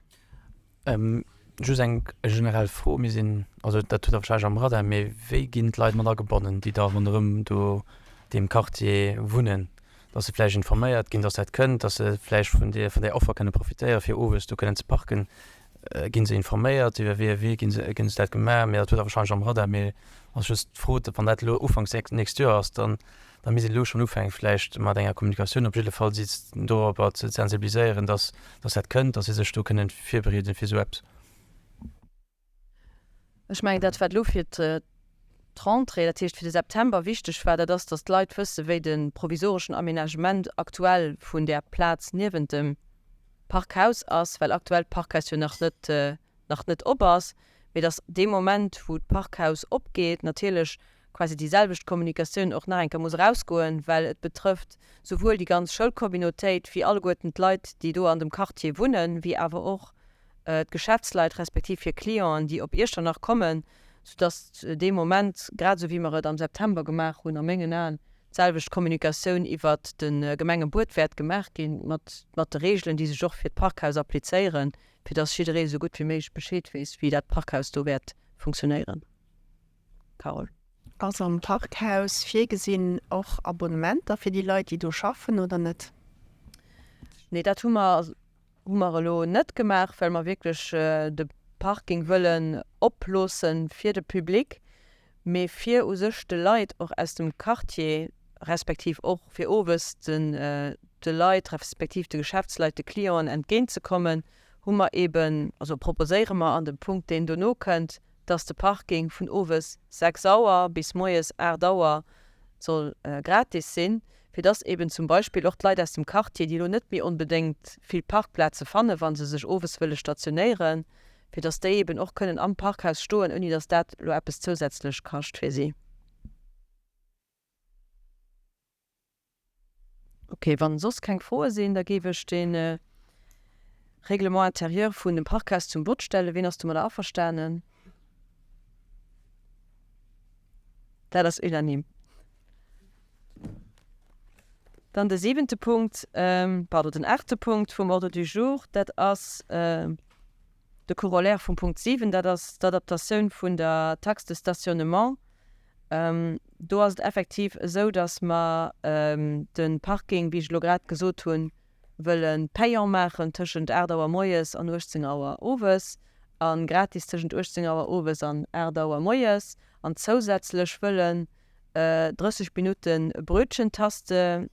Just eng generell Fro, Mir sinn, also dat hutt Der wahrscheinlech am Radar, mee wéi ginn d'Leit mat agebonnen, déi da ronderëm do deem Quartier wunnen, dass se vläicht informéiert ginn, dass dat kënnt, dass se vläicht vun där vun där Offer kënne profitéieren, fir owes do kënnen ze parken? Ginn se informéiert? Iwwer wéi e Wee ginn se ginn se dat gemaach? Mee dat hutt Der wahrscheinlech am Radar, mee ass just d'Fro, wann dat elo ufanks nächst Joer ass, dann da misst een elo schonn ufänken, vläicht mat enger Kommunikatioun op jidde Fall si dorobber ze sensibiliséieren, dass, dass dat kënnt, dass si sech do kënnen virbereeden fir esou eppes. Ech mengen, dat wat elo fir d'Rentrée, dat heescht fir de September wichteg war, dat ass, dass d'Leit wëssen, wéi de provisoreschen Aménagement aktuell vun där Plaz niewent dem Parkhaus ass, well aktuell d'Parkhaus jo nach net nach net op ass, mee dass dee Moment, wou d'Parkhaus opgeet, natierlech quasi déi selwecht Kommunikatioun och nach eng Kéier muss erausgoen, well et betrëfft souwuel déi ganz Schoulcommunautéit wéi alleguerten d'Leit, déi do an dem Quartier wunnen, wéi awer och d'Geschäftsleit respektiv hir Clienten, déi op Iechternach kommen, soudass dee Moment, grad esou wéi mer et am September gemaach hunn, a mengen Aen d'selwecht Kommunikatioun iwwert de Gemengebuet wäert gemaach ginn, mat de Regeln, déi sech och fir d'Parkhaus applizéieren, fir dass jidderee esou gutt wéi méiglech Bescheed weess, wéi dat Parkhaus do wäert funktionéieren. Carole. Ass am Parkhaus virgesinn och Abonnementer fir déi Leit, déi do schaffen, oder net? Nee, dat hu mer, hu mer elo net gemaach, well mer wierklech de Parking wëllen oploosse fir de Public. Mee fir u sech de Leit och aus dem Quartier, respektiv och fir owes de Leit, respektiv de Geschäftsleit, de Clienten entgéintzekommen, hu mer eeben, also proposéiere mer an dem Punkt, deen dono kënnt, dass de Parking vun owes 6 Auer bis moies 8 Auer soll gratis sinn, fir dass eeben zum Beispill och d'Leit aus dem Quartier, déi elo net méi onbedéngt vill Parkplaze fannen, wa se sech owes wëlle stationéieren, fir dass déi eeben och kënnen am Parkhaus stoen, ouni dass dat elo eppes zousätzlech kascht fir si. Ok, wann soss keng Froe sinn, da géif ech de Règlement intérieur vun dem Parkhaus zum Vott stellen. Ween ass domadder averstanen? Dat ass unanime. Dann de siwente Punkt, pardon, den aachte Punkt vum Ordre du jour, dat ass de Corollaire vum Punkt 7, dat ass d'Adaptatioun vun der Taxe de stationnement. Do ass et effektiv esou, datt mer de Parking, wéi ech elo grad gesot hunn, wëlle payant maachen tëschent 8 Auer moies an 18 Auer owes a gratis tëschent 18 Auer owes an 8 Auer moies an zousätzlech wëllen 30 Minutte Brötchentaste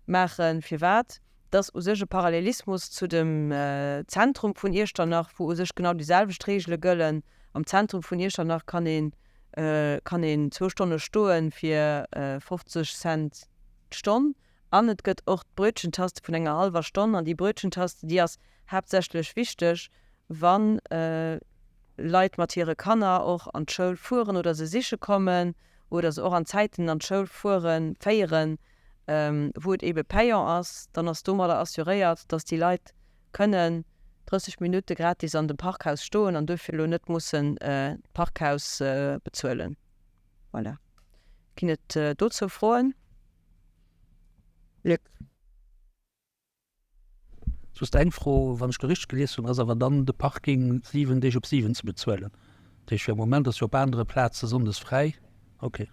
maachen. Firwat? Et ass u sech e Parallelismus zu dem Zentrum vun Iechternach, wou u sech genau déi selwecht Reegele gëllen. Am Zentrum vun Iechternach kann een kann een zwou Stonne stoe fir 50 Cent d'Stonn. An et gëtt och d'Brötchentaste vun enger hallwer Stonn. An déi Brötchentaste, déi ass haaptsächlech wichteg, wa Leit mat hire Kanner och an d'Schoul fueren oder se siche kommen oder se och an Zäiten an d'Schoul fueren, féieren, wou et eebe payant ass, dann ass domadder assuréiert, dass déi Leit kënnen 30 Minutte gratis an dem Parkhaus stoen an duerfir elo net mussen d'Parkhaus bezuelen. Voilà. Ginn et dozou Froen? Luc. Just eng Fro, Wann ech do richteg gelies hunn, ass awer dann de Parking 7 Deeg op 7 ze bezuelen? Dat heescht, fir am Moment ass jo op anere Plaze sonndes fräi. Okay.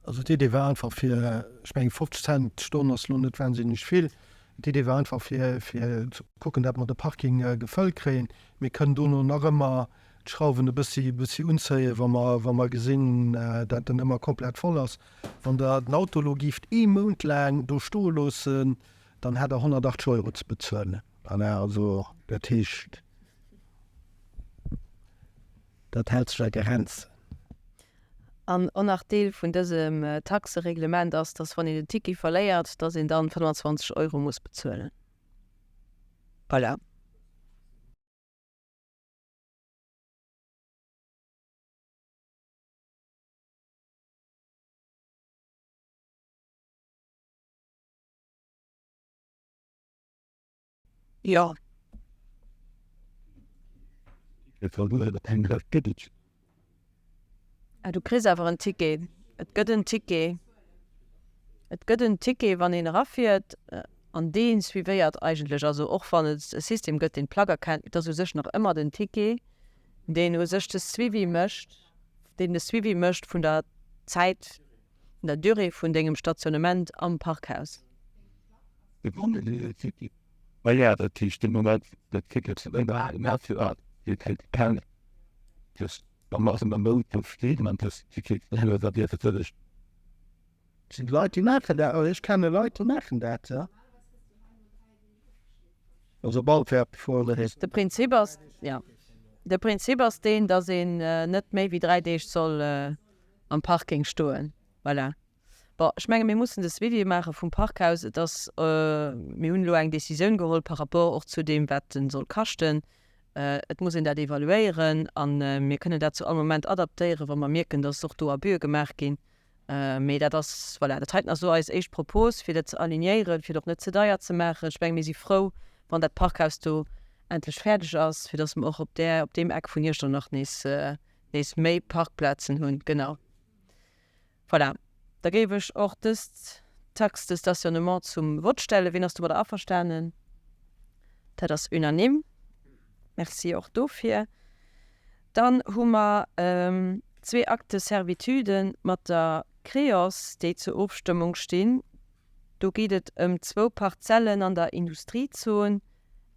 Also d'Idee war einfach fir, ech mengen 50 Cent d'Stonn ass elo net wahnsinneg vill, d'Idee war einfach fir fir ze kucken, datt mer de Parking gefëllt kréien. Mir kënnen dono nach ëmmer. d'Schrauwen e bëssi, bëssi unzéien, wa mer, wa mer gesinn, dat en ëmmer komplett voll ass. Wann Der den Auto elo gift ee Mount laang do stoe loossen, dann hätt Der 180 Euro ze bezuelen. Voilà, also dat heescht, dat hält sech a Grenzen. An och nach Deel vun dësem Taxereglement ass, dass wann een den Ticket verléiert, dass een dann 25 Euro muss bezuelen. Voilà. Jo. Ah, du kriss awer en Ticket. Et gëtt en Ticket. Et gëtt en Ticket, wann een erafiert, an dee suivéiert eigentlech, also och wann et e System gëtt, deen d'Plack erkennt, et ass u sech nach ëmmer den Ticket, deen u sech de Suivi mécht, deen de Suivi mécht vun der Zäit, vun der Durée vun dengem Stationnement am Parkhaus. Sinn Leit déi maachen dat, ech kenne Leit déi maachen dat. Also bal wäert vor. De Prinzip ass, jo, de Prinzip ass deen, datt een net méi wéi 3 Deeg soll am Parking stoen. Voilà. Bon, ech menge mir mussen de Suivi maache vum Parkhaus. Et ass, mir hunn elo eng Décisioun geholl par rapport och zu deem, wat en soll kaschten. Et muss een dat evaluéieren a mir kënnen dat zu all Moment adaptéieren, wa mer mierken, datt och do Abüe gemaach ginn. Mee dat ass, voilà, dat heiten ass elo eis éischt Propos, fir dat ze alignéieren, fir et och net ze deier ze maachen. Ech menge mir si frou, wann dat Parkhaus do endlech fäerdeg ass, fir datt mer och op där, op deem Eck vun Iechternach nees, nees méi Parkplazen hunn. Genau. Voilà, da géif ech och dës Taxe de stationnement zum Vott stellen. Wien ass domadder averstanen? Dat ass unanime. Merci och dofir. Dann hu mer zwee Actes de servitude mat der Creos, déi zur Ofstëmmung stinn. Do geet et ëm zwou Parzellen an der Industriezon,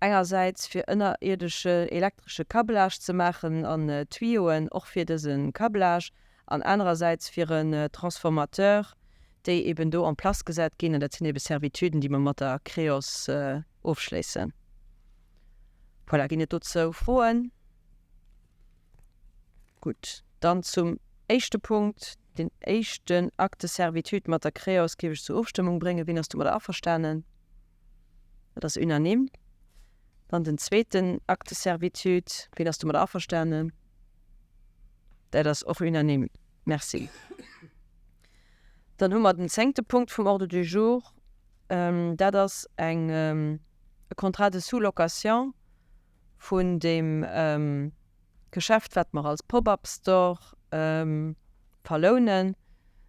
engersäits fir ënnerierdesche elektresche Câblage ze maachen an Tuyauxen och fir dëse Câblage an anerersäits fir en Transformateur, déi eben do en place gesat ginn. An dat sinn ebe Servituden, déi mer mat der Creos ofschléissen. Voilà, ginn et dozou Froen? Gutt, dann zum éischte Punkt, den éischten Acte de servitude mat der Creos géif ech zur Ofstëmmung bréngen. Wien ass domadder averstanen? Dat ass unanime. Dann den zweeten Acte de servitude. Wien ass domadder averstanen? Dat ass och unanime. Merci. Dann hu mer den zéngte Punkt vum Ordre du jour. Dat ass eng, e Contrat de sous-location vun deem Geschäft, wat mer als Pop-up Store verlounen.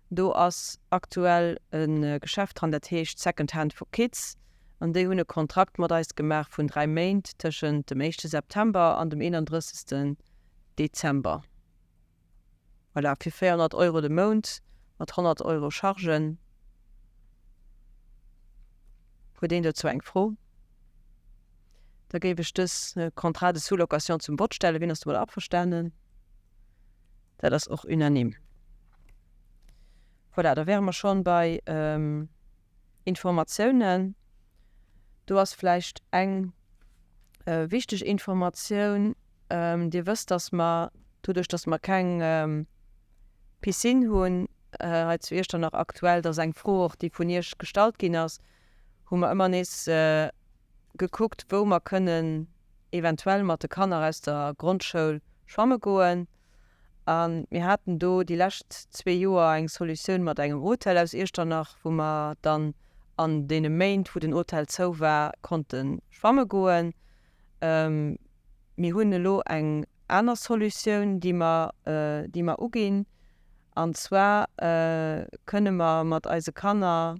Do ass aktuell e Geschäft dran, dat heescht Second Hand for Kids. An déi hunn e Kontrakt mat eis gemaach vun 3 Méint tëschent dem éischte September an dem 31. Dezember. Voilà, fir 400 Euro de Mount mat 100 Euro Chargen. Huet een dozou eng Fro? Da géif ech dës Contrat de sous-location zum Vott stellen. Wien ass domadder averstanen? Dat ass och unanime. Voilà, da wäre mer schonn bei Informatiounen. Do ass vläicht eng wichteg Informatioun. Dir wësst, dass mer, doduerch dass mer keng Piscine hunn hei zu Iechternach aktuell, dat ass eng Fro och, déi vun Iech gestallt ginn ass, hu mer ëmmer nees gekuckt, wou mer kënnen eventuell mat de Kanner aus der Grondschoul schwamme goen. A mir haten do déi lescht zwee Joer eng Solutioun mat engem Hotel aus Iechternach, wou mer dann an deene Méint, wou den Hotel zou war, konnte schwamme goen. Mir hunn elo eng aner Solutioun, déi mer, déi mer uginn. An zwar kënne mer mat eise Kanner,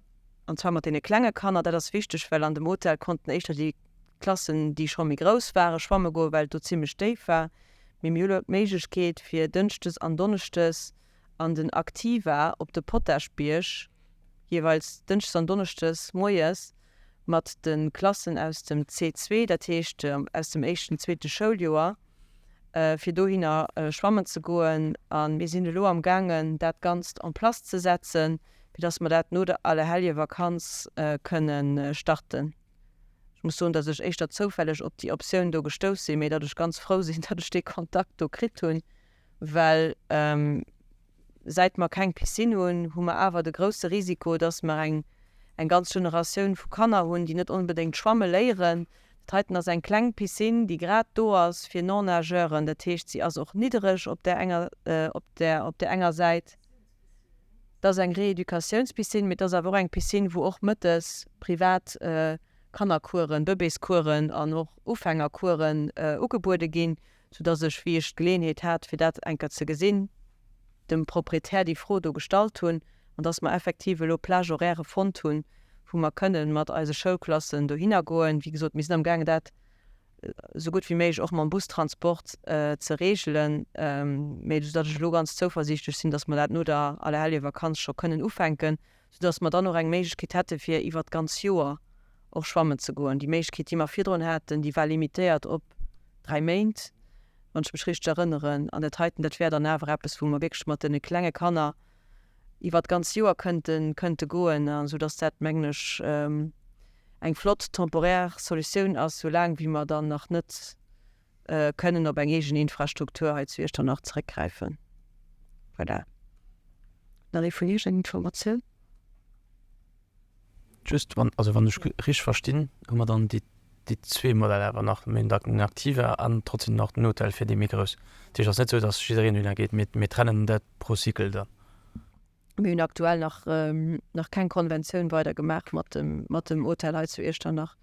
an zwar mat deene klenge Kanner, dat ass wichteg, well an dem Hotel konnten éischter déi Klassen, déi scho méi grouss waren, schwamme goen, well et do zimlech déif war. Mee mir hu lo d'Méiglechkeet, fir dënschdes an donneschdes an den Aktiva op de Potaschbierg, jeeweils dënschdes an donneschdes moies, mat de Klassen aus dem C2, dat heescht aus dem éischten, zweete Schouljoer. fir dohinner schwammen ze goen. A mir sinn elo am gaangen, dat Ganzt en place ze setzen, fir dass mer dat no der Allerhelljevakanz kënne starten. Ech muss soen, dass ech éischter zoufälleg op déi Optioun do gestouss sinn, mee datt ech ganz frou sinn, datt ech dee Kontakt do kritt hunn, well säit mer keng Piscine hunn, hu mer awer de grousse Risiko, dass mer eng eng ganz Generatioun vu Kanner hunn, déi net onbedéngt schwamme léieren. Dat heiten ass eng kleng Piscine, déi grad do ass fir Non-nageuren, dat heescht, si ass och niddereg op där enger op där op där enger Säit. Et ass eng Rééducatiounspissine, mee et ass awer och eng Piscine, wou och mëttes privat Kannercoursen, Bëbeescoursen an och Ufängercoursen ugebuede ginn, soudass ech, wéi ech d'Geleeënheet hat, fir dat eng Kéier ze gesinn, dem Proprietär déi Fro do gestallt hunn an dass mer effektiv elo Plage-horairë fonnt hunn, wou mer kënnen mat eise Schoulklassen dohinner goen. Wéi gesot, mir sinn amgaangen, dat esou gutt wéi méiglech och mam Bustransport ze regelen, mee soudatt ech elo ganz zouversiichtlech sinn, dass mer dat no der Allerheljevakanz scho kënnen ufänken, soudatt mer dann och eng Méiglechkeet hätte fir iwwert d'ganz Joer och schwammen ze goen. Déi Méiglechkeet, déi mer virdrun haten, déi war limitéiert op 3 Méint, wann ech mech richteg erënneren. An dat heiten, dat wär dann awer eppes, wou mer wierklech mat deene klenge Kanner iwwert d'ganz Joer kënnte kënnte goen, a soudatt dat, mengen ech, eng flott temporaire Solutioun ass, soulaang wéi mer dann nach net kënnen op eng eegen Infrastruktur hei zu Iechternach zeréckgräifen. Voilà. Nach ee vun Iech eng Informatioun? Just, wann, also wann ech richteg verstinn, hu mer dann déi, déi zwee Modeller awer nach, mir hunn den Aktiva an trotzdem nach den Hotel fir déi méi grouss. Dat heescht, et ass net esou, datt jiddereen dohinner geet, mir, mir trennen dat pro Cycle dann. Mir hunn aktuell nach, nach keng Konventioun weider gemaach mat dem, mat dem Hotel hei zu Iechternach.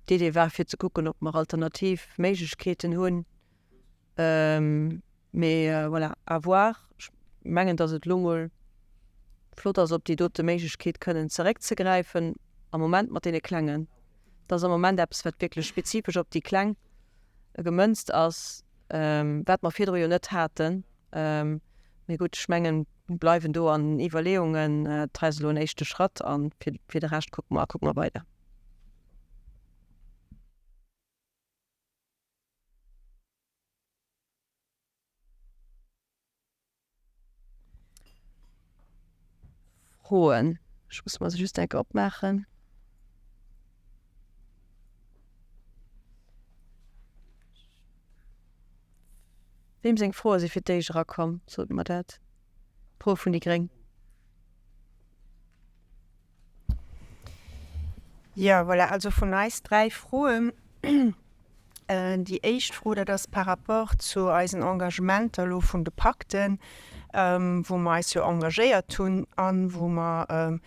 D'Idee war fir ze kucken, ob mer alternativ Méiglechkeeten hunn. Mee voilà, à voir. Ech mengen, datt et elo mol flott ass, op déi dote Méiglechkeet kënnen zeréckzegräifen am Moment mat deene Klengen. Dat ass am Moment eppes, wat wierklech spezifesch op déi Kleng gemënzt ass, wat mer virdru jo net haten. Mee gutt, ech mengen, mir bleiwen do an den Iwwerleeungen. Dat hei ass elo en éischte Schratt a fir de Rescht kucke mer, kucke mer weider. Froen. Ech muss mer se just eng Kéier opmaachen. Weem seng Froe si fir d'éischt erakomm? Sot mer dat. D'Froe vun déi gréng. Jo, voilà, also vun eis 3 Froen. Déi éischt Fro, dat ass par rapport zu eisen Engagementer elo vun de Pakten, wou mer eis jo engagéiert hunn a wou mer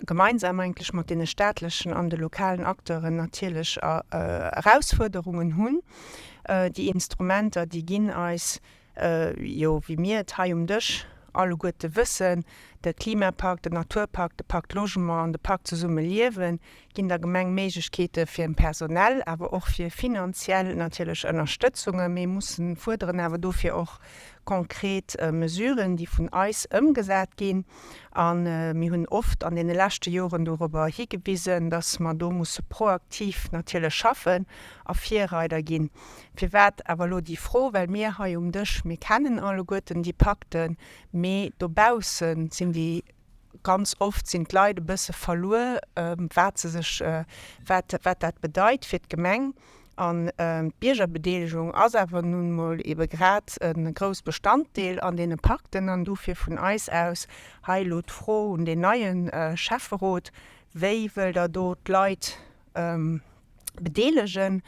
gemeinsam eigentlech mat deene staatlechen an de lokalen Acteuren natierlech Erausfuerderungen hunn. Déi Instrumenter, déi ginn eis Jo, wéi mir et hei um Dësch alleguerte wëssen, de Klimapakt, den Naturpakt, de Pakt Logement an de Pakt Zesumme Liewen ginn der Gemeng Méiglechkeete fir personell, awer och fir finanziell natierlech Ënnerstëtzungen. Mir mussen, fuerderen awer dofir och konkret Mesuren, déi vun eis ëmgesat ginn. A mir hunn oft an deene leschte Joren dorobber higewisen, dass mer do musse proaktiv natierlech schaffen a Virreider ginn. Firwat awer elo déi Fro? Well mir hei um Dësch, mir kennen alleguerten déi Pakten, mee dobausse sinn déi, ganz oft sinn d'Leit e bësse verluer, wat se sech, wat, wat dat bedeit fir d'Gemeng. An d'Biergerbedeelegung ass awer nun emol ebe grad e grouss Bestanddeel an deene Pakten. An dofir vun eis aus hei elo d'Fro un deen neie Schäfferot, Wéi wëllt Der do d'Leit bedeelegen.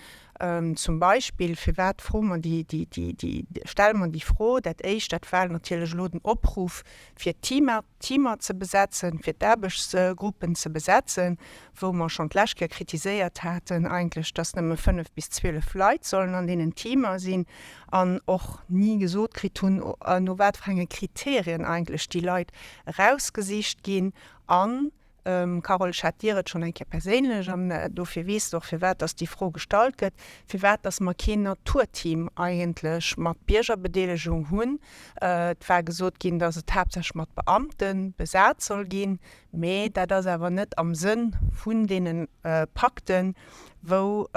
Zum Beispill, firwat froe mer déi, déi, déi, déi, stelle mer déi Fro? Dat Éischt, dat war natierlech elo den Opruff, fir d'Teamer, d'Teamer ze besetzen, fir d'Aarbechtsgruppen ze besetzen, wou mer schonn d'lescht Kéier kritiséiert haten eigentlech, dass nëmme 5 bis 12 Leit sollen an deenen Teamer sinn an och ni gesot kritt hunn, no wat fir enge Kriterien eigentlech déi Leit erausgesicht ginn an Carole, ech hat dir et schonn eng Kéier perséinlech, an dofir weess de och firwat dass déi Fro gestallt gëtt, firwat dass mer keen Naturteam eigentlech mat Biergerbedeelegung hunn. Et war gesot ginn, dass et haaptsächlech mat Beamte besat soll ginn, mee dat ass awer net am Sënn vun deene Pakten, wou.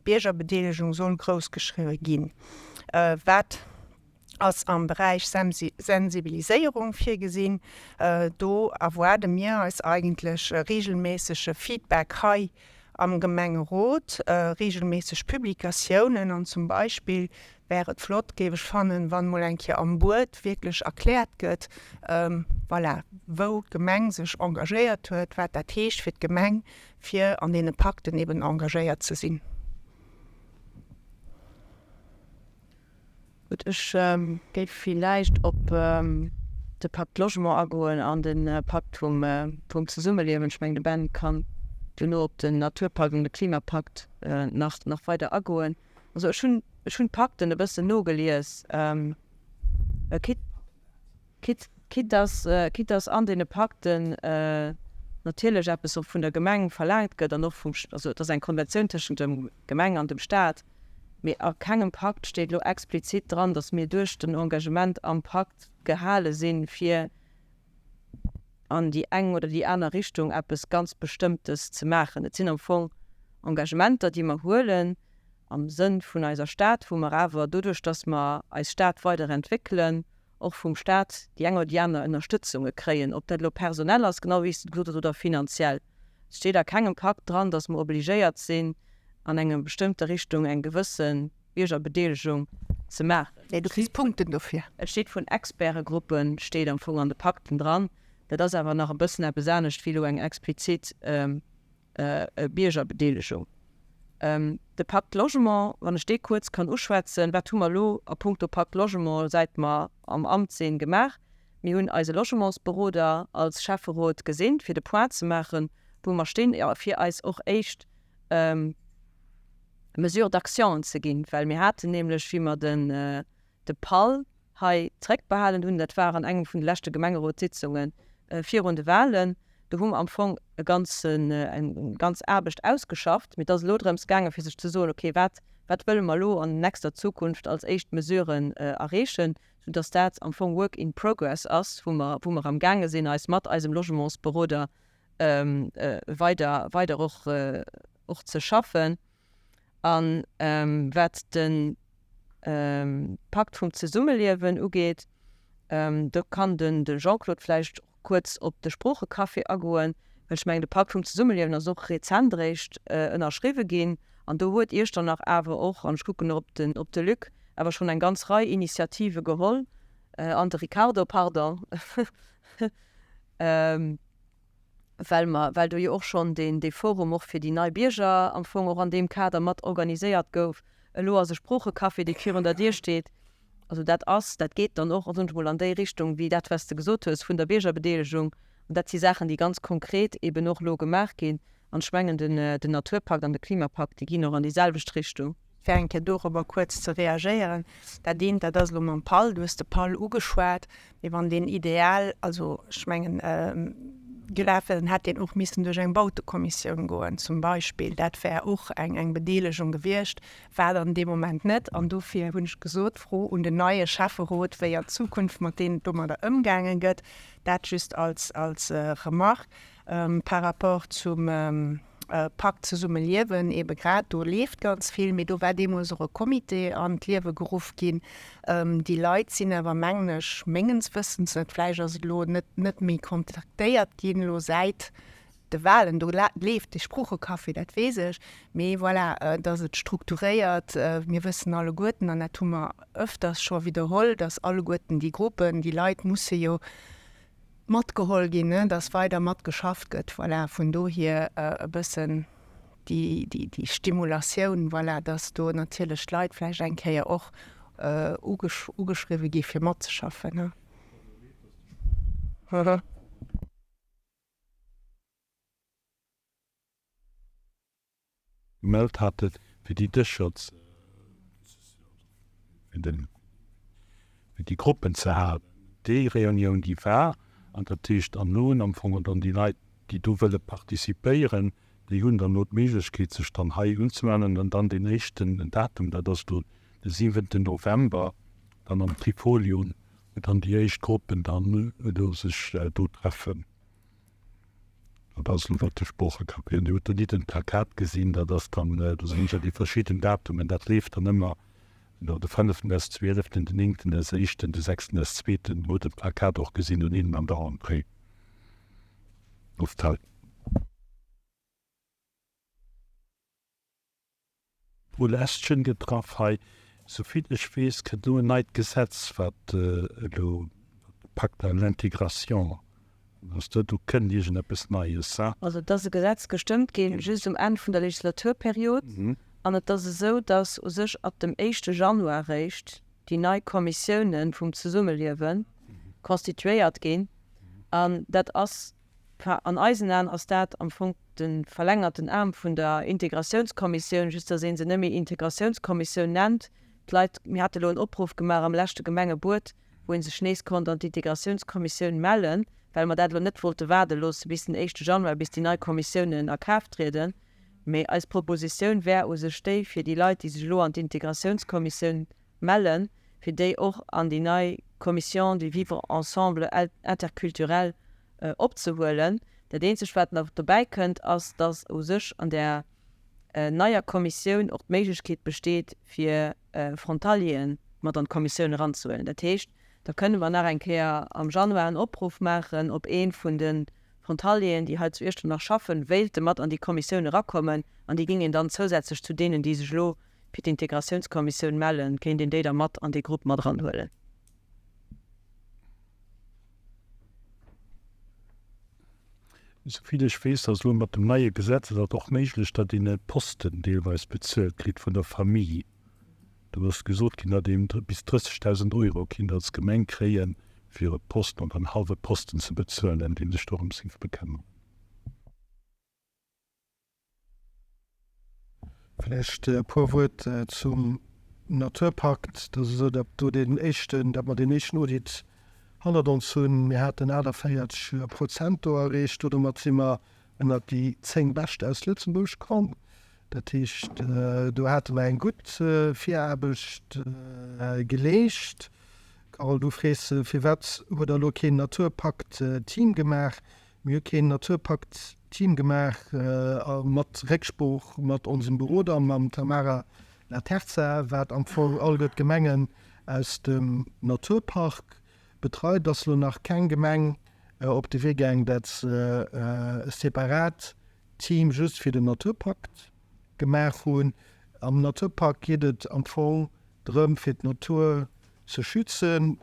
D'Biergerbedeelegung soll grouss geschriwwe ginn. Wat ass am Beräich Sensibiliséierung virgesinn? Do erwaarde mir eis eigentlech reegelméissege Feedback hei am Gemengerot, reegelméisseg Publikatiounen an zum Beispill wär et flott, géif ech fannen, wann mol eng Kéier am Buet wierklech erkläert gëtt, voilà, wou d'Gemeng sech engagéiert huet, wat dat heescht fir d'Gemeng, fir an deene Pakten eben engagéiert ze sinn. Gutt, ech géif villäicht op de Pacte Logement agoen an de Pakt vum Zesummeliewen. Ech mengen, de Ben kann duerno op den Naturpakt an de Klimapakt nach weider agoen. Also ech hunn, ech hunn d'Pakten e bëssen nogelies. Quitte, quitte, quitte dass, quitte dass an deene Pakten natierlech eppes och vun der Gemeng verlaangt gëtt an och vum, also et ass eng Konventioun tëschent dem Gemeng an dem Stat, mee a kengem Pakt steet elo explizit dran, dass mir duerch den Engagement am Pakt gehale sinn, fir an déi eng oder déi aner Richtung eppes ganz Bestëmmtes ze maachen. Et sinn am Fong Engagementer, déi mer huelen am Sënn vun eiser Stad, wou mer awer doduerch, dass mer eis Stad weider entwéckelen, och vum Stat déi eng oder déi aner Ënnerstëtzunge kréien, ob dat elo personell ass, genau wéi s de et gesot hues, oder finanziell. Et steet a kengem Pakt dran, dass mer obligéiert sinn, an enger bestëmmter Richtung eng gewësse Biergerbedeelegung ze maachen. Nee, du kriss Punkten dofir. Et steet vun Expertegruppen, steet am Fong an de Pakten dran. Dat ass awer nach e bëssen eppes anescht wéi elo eng explizit Biergerbedeelegung. De Pacte Logement, wann ech dee kuerz kann uschwätzen, Wat hu mer elo a puncto Pacte Logement, säit mer am Amt sinn, gemaach? Mir hunn eise Logementsberoder als Schäfferot gesinn, fir de Point ze maachen, wou mer stinn, a fir eis och éischt Mesures d'actionen ze ginn, well mir haten nämlech, wéi mer den de PAL hei zréckbehalen hunn, dat war an engem vun de leschte Gemengerotssitzunge virun de Wahlen, do hu mer am Fong e ganzen, eng ganz Aarbecht ausgeschafft, mee et ass elo drëms gaangen, fir sech ze soen, okay, wat, wat wëlle mer elo an nächster Zukunft als éischt Mesuren erreechen, soudass dat am Fong Work in progress ass, wou mer, wou mer amgaange sinn, eis mat eisem Logementsberoder weider, weider och, och ze schaffen. A wat de Pakt vum Zesummeliewen ugeet, do kann de Jean-Claude vläicht och kuerz op de Sproochecafé agoen, well ech mengen, de Pakt vum Zesummeliewen ass och rezent eréischt ënnerschriwwe ginn an do huet Iechternach awer och, an ech kucken och op de Luc, awer schonn eng ganz Rei Initiative geholl, an de Ricardo, pardon, well mer, well do jo och schonn deen, dee Forum och fir déi nei Bierger am Fong och an deem Kader mat organiséiert gouf. Elo ass e Sproochecafé, dee virun der Dier steet. Also dat ass, dat geet dann och, soen ech mol, an déi Richtung wéi dat, wat s de gesot hues vun der Biergerbedeelegung. An dat si Saachen, déi ganz konkret eben och elo gemaach ginn. An ech mengen, den, den Naturpakt an de Klimapakt, déi ginn och an déi selwecht Richtung. Fir eng Kéier dorobber kuerz ze reagéieren, Dat eent, dat ass elo mam PAL, du hues de PAL ugeschwat, mee wann deen ideal, also ech mengen, gelaf wär, dann hätt deen och missen duerch eng Bautekommissioun goen zum Beispill. Dat wär och eng eng Bedeelegung gewiescht, war dann dee Moment net. An dofir hunn ech gesot, d'Fro un den neie Schäfferot, wéi an Zukunft mat deenen domadder ëmgaange gëtt. Dat just als als Remarque. Par rapport zum Pakt Zesumme Liewen, ebe grad, do leeft ganz vill, mee do war deemools och e Comité an d'Liewe geruff ginn. Déi Leit sinn awer, mengen ech, mengens Wëssens net, vläicht ass et elo net, net méi kontaktéiert ginn elo säit de Wahlen, do leeft de Sproochecafé, dat weess ech, mee voilà, dass et strukturéiert, mir wëssen alleguerten, an dat hu mer ëfters scho widderholl, dass alleguerten déi Gruppen, déi Leit musse jo matgeholl ginn, dass weider mat geschafft gëtt. Voilà, vun dohier e bëssen déi Stimulatioun, voilà, dass do natierlech d'Leit vläicht eng Kéier och ugeschriwwe gi fir matzeschaffen. Gemellt hate fir déi Dëscher ze, fir déi Gruppen ze halen. Déi Reunioun déi war, an dat heescht an elo hunn am Fong dann déi Leit, déi do wëlle participéieren, déi hunn dann elo d'Méiglechkeet sech dann hei unzemellen an dann deen éischten Datum, dat ass do de siwenten November, dann am Trifolion, wou dann déi éischt Gruppen dann do sech do treffen. Dat ass elo wat de Sproochecafé, Dir hutt do nit en Plakat gesinn, dat ass dann, do sinn jo déi verschidden Datumen, dat leeft dann ëmmer, elo de fënneften des zwieleften, den néngten des éischten, de sechsten des zweeten, hutt e Plakat och gesinn do ninnen an der Entrée. Ofteil. Paul Ästchen getraff hei. Souvill ech weess, kënnt elo en neit Gesetz, wat elo de Pacte à l'intégration ass. Do do kënnt iergendeppes Neies, hein? Also et ass e Gesetz gestëmmt ginn, just um Enn vun der Legislaturperiod. An et ass esou, datt u sech ab dem éischte Januar eréischt déi nei Kommissiounen vum Zesummeliewe constituéiert ginn. An dat ass An eisen Aen ass dat am Fong de verlängerten Aarm vun der Integratiounskommissioun, just datt ee se net méi Integratiounskommissioun nennt. D'Leit, mir hate elo en Opruff gemaach am leschte Gemengebuet, wou ee sech nees konnt an d'Integratiounskommissioun mellen, well mer dat elo net wollte waarde loosse bis den éischte Januar, bis déi nei Kommissiounen a Kraaft trieden. Mee eis Propositioun wär u sech déi, fir déi Leit, déi sech elo an d'Integratiounskommissioun mellen, fir déi och an déi nei Commission du vivre ensemble interculturel opzehuelen. Dat eenzegt, wat nach dobäi kënnt, ass, dass u sech an där neier Kommissioun och d'Méiglechkeet besteet, fir Frontalieren mat an d'Kommissioun eranzehuelen. Dat heescht, da kënne mer nach eng Kéier am Januar en Opruff maachen, ob ee vun de Frontalieren, déi hei zu Iechternach schaffen, wéilte mat an déi Kommissioun erakommen. An déi géing een dann zousätzlech zu deenen, déi sech elo fir d'Integratiounskommissioun mellen, kéint een déi da mat an dee Grupp mat eranhuelen. Esouvill ech weess, ass elo mat dem neie Gesetz ass et och méiglech, datt een e Posten deelweis bezuelt kritt vun der Famille. Do ass gesot ginn, datt een bis 30.000 Euro kinnt als Gemeng kréien, fir e Posten oder en hallwe Posten ze bezuelen, dee sech dorëms géif bekëmmeren. Vläicht e puer Wuert zum Naturpakt. Et ass esou, datt do deen éischten, datt mer deen éischten Audit hannert ons hunn. Mir haten 48 Prozent do erreecht. Domat si mer ënnert déi 10 Bescht aus Lëtzebuerg komm. Dat heescht, do hate mer eng gutt Viraarbecht geleescht. Carole, du frees, firwat huet der elo keen Naturpakt-Team gemaach? Mir hu keen Naturpakt-Team gemaach, mat Récksprooch mat onsem Beroder, mam Tamara Laterza, wat am Fong alleguer d'Gemengen aus dem Naturpark betreit. Ass elo nach keng Gemeng op de Wee gaang, dat se e separat Team just fir den Naturpakt gemaach hunn. Am Naturpakt geet et am Fong drëm, fir d'Natur ze schützen.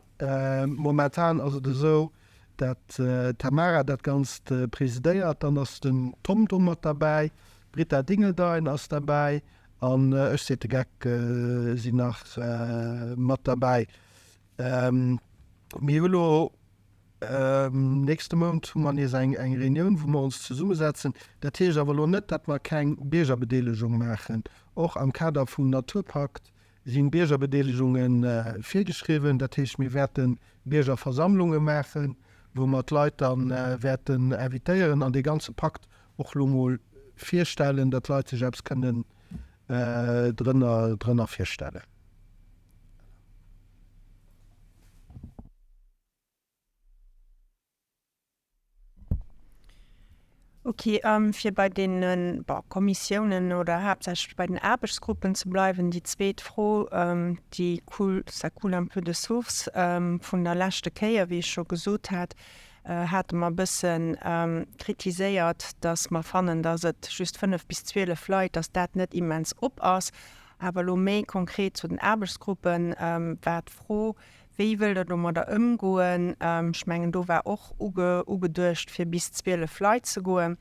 Momentan ass et esou, dat d'Tamara dat Ganzt presidéiert, dann ass den Tom do mat derbäi, d'Britta Dingeldein ass derbäi an ech, seet de Geck, sinn nach mat derbäi. Mir hu lo nächste Mount hu mer nees eng Reunioun, wou mer ons zesummesetzen. Dat heescht awer elo net, dat mer keng Biergerbedeelegung maachen. Och am Kader vum Naturpakt sinn Biergerbedeelegungen virgeschriwwen. Dat heescht, mir wäerte Biergerversammlunge maachen, wou mer d'Leit da wäerten invitéieren an dee ganze Pakt och elo mol virstellen, datt d'Leit sech eppes kënnen drënner virstellen. Ok, fir bei deene Kommissiounen oder haaptsächlech bei den Aarbechtsgruppen ze bleiwen, déi zweet Fro, déi coule, ça coule un peu de source vun der leschte Kéier, wéi ech scho gesot hat, hate mer e bësse kritiséiert, dass mer fannen, dass et just 5 bis 12 Leit, dass dat net immens op ass. Awer elo méi konkret zu den Aarbechtsgruppen war d'Fro, Wéi wëllt Der domadder ëmgoen? Ech mengen, do war och ugeduecht, fir bis 12 Leit ze goen.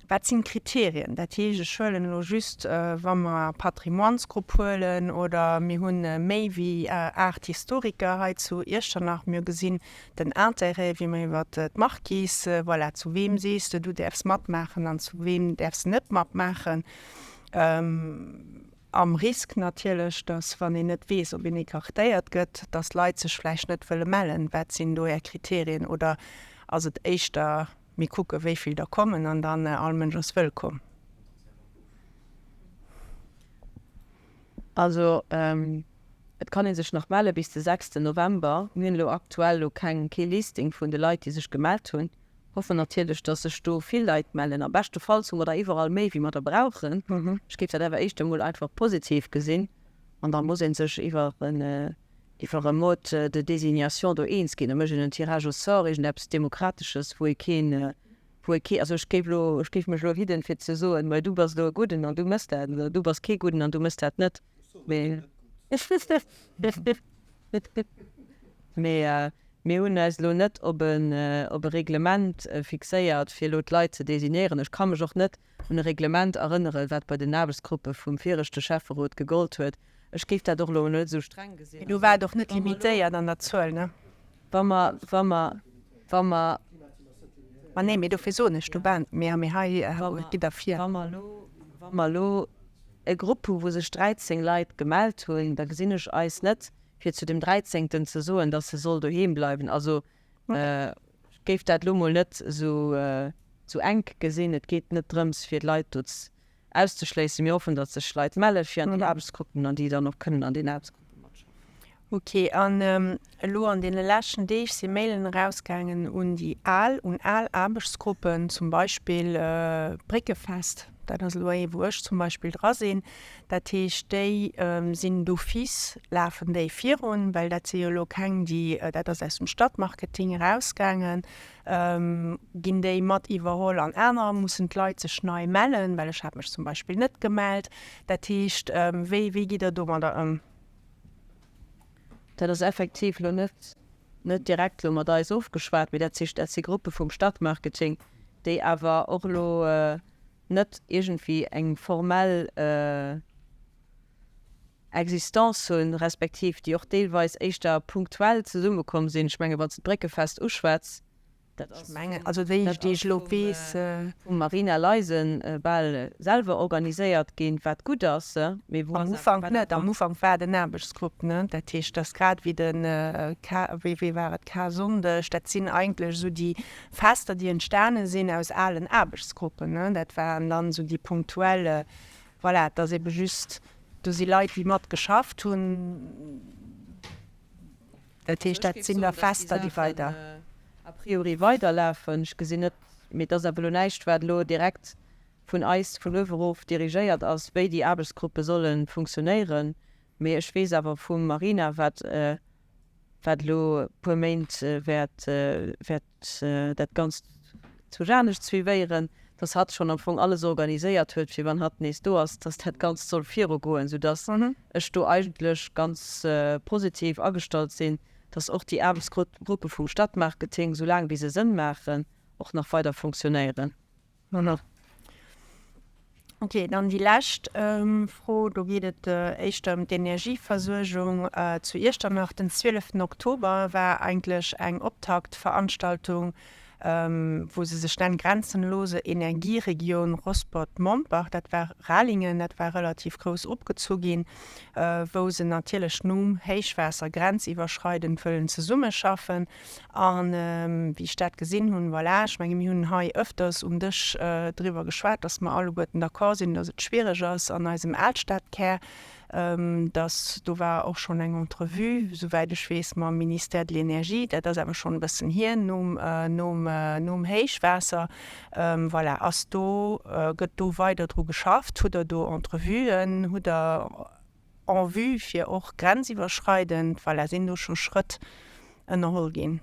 Wat sinn d'Kriterien? Dat heescht, ech huelen elo just, wa mer Patrimoinesgrupp huelen oder mir hu méi wéi 8 Historiker hei zu Iechternach, mir gesinn den Intérêt, wéi mer iwwer d'Marquise, voilà, zu weem sees de, du däerfs matmaachen an zu weem däerfs de net matmaachen? Am Risk natierlech, datt wann een net weess, ob een écartéiert gëtt, datt Leit sech vläicht net wëlle mellen. Wat sinn do Är Kriterien? Oder ass et éischter, mir kucke wéi vill der kommen an dann all Mënsch ass wëllkomm? Also et kann ee sech nach melle bis de sechsten November. Mir hunn elo aktuell elo keng, kee Listing vun de Leit, déi sech gemellt hunn. Hoffen natierlech, dass sech do vill Leit mellen. Am beschtefalls hu mer der iwwerall méi, wéi mer der brauchen. Ech géif dat awer éischter emol einfach positiv gesinn. An da muss ee sech iwwer en, iwwer e Mode de désignation do eens ginn. Da mécht een en Tirage au sort, iergendeppes Demokratesches, wou ee keen, wou ee kee, also ech géif elo, ech géif mech elo hidden, fir ze soen, Mä du bass elo e Gudden an du méchs dat, oder du bass kee Gudden an du méchs dat net. Mee. Mee mir hunn eis elo net op e Reglement fixéiert, fir elo d'Leit ze designéieren. Ech ka mech och net un e Reglement erënneren, wat bei den Aarbechtsgruppe vum viregte Schäfferot gegollt huet. Ech géif dat och elo net esou streng gesinn. Mee do war et och net limitéiert an der Zuel, ne? Wa mer, wa mer, wa mer. Ma nee, mee dofir soen ech, do waren, mee mee hei gitt Der vir. Wa mer elo, wa mer elo e Grupp hu wou sech 13 Leit gemellt hunn, da gesinn ech eis net, fir zu dem Dräizéngten ze soen, datt e soll doheem bleiwen. Also ech géif dat elo mol net esou enk gesinn. Et geet net drëms, fir d'Leit do auszeschléissen. Mir hoffen, datt sech Leit melle fir an déi Aarbechtsgruppen an déi dann och kënnen an den Aarbechtsgruppe matschaffen. Ok, an elo an deene leschten Deeg si Mailen erausgaangen un déi al, un al Aarbechtsgruppen, zum Beispill d'Bréckefest, dat ass elo ee wou ech zum Beispill dra sinn. Dat heescht, déi sinn d'office, lafen déi virun, well dat si jo elo keng déi, dat ass aus dem Stadtmarketing erausgaangen, Ginn déi mat iwwerholl an aner? Mussen d'Leit sech nei mellen? Well ech hat mech zum Beispill net gemellt. Dat heescht, wéi wéi gitt Der domadder ëm? Dat ass effektiv elo net net direkt elo mat eis ofgeschwat, mee dat si dat si Gruppe vum Stadtmarketing, déi awer och elo net iergendwéi eng formell Existence hunn, respektiv déi och deelweis éischter punktuell zesummekomm sinn. Ech mengen, wann s de d'Bréckefest uschwätz, dat ass vum Marina Leisen bal selwer organiséiert ginn, wat gutt ass, mee wou Am Ufank net. Am Ufank war et en Aarbechtsgrupp, ne? Dat heescht, dass grad wéi de K, wéi war et, Karsonndeg, dat sinn eigentlech esou déi Fester, déi entstane sinn aus alen Aarbechtsgruppen, ne? Dat waren dann esou déi punktuell, voilà, et ass ebe just, Do si Leit, déi mat geschafft hunn. Dat heescht, dat sinn da Fester, déi weider. A priori weiderlafen. Ech gesinn net, mee et ass awer elo näischt, wat elo direkt vun eis vun uewe erof dirigéiert ass, wéi déi Aarbechtsgruppe solle funktionéieren. Mee ech weess awer vum Marina, wat wat elo e puer Méint wäert wäert dat Ganzt zu Janescht suivéieren, dass hatt schonn am Fong alles organiséiert huet, fir wann hatt nees do ass, dass dat Ganzt soll virugoen, soudass ech do eigentlech ganz positiv agestallt sinn, dass och déi Aarbechtsgruppe vum Stadtmarketing, soulaang wéi se Sënn maachen, och nach weider funktionéieren. Ok, dann déi lescht Fro. Do geet et éischter ëm d'Energieversuergung zu Iechternach. Den 12 Oktober war eigentlech eng Optaktveranstaltung, wou se sech nennt Grenzenlose Energieregion Rosport-Mompach. Dat war Ralingen, dat war relativ grouss opgezu ginn, wou se natierlech nom Héichwaasser grenziwwerschreidend wëllen zesummeschaffen. An wéi ech dat gesinn hunn, voilà, ech menge mir hunn hei ëfters um Dësch driwwer geschwat, dass mer alleguerten d'accord sinn, dass et schwierig ass an eisem Alstadkär, dass do war och schonn eng Entrevue, souwäit ech weess, mam Ministère de l'Énergie, dat ass awer schonn e bëssen hier, nom, nom, nom Héichwaasser. Voilà, ass do, gëtt do weider dru geschafft? Hutt Der do Entrevuen? Hutt Der en vue fir och grenziwwerschreidend, voilà, sinn do scho Schrëtt ënnerholl ginn?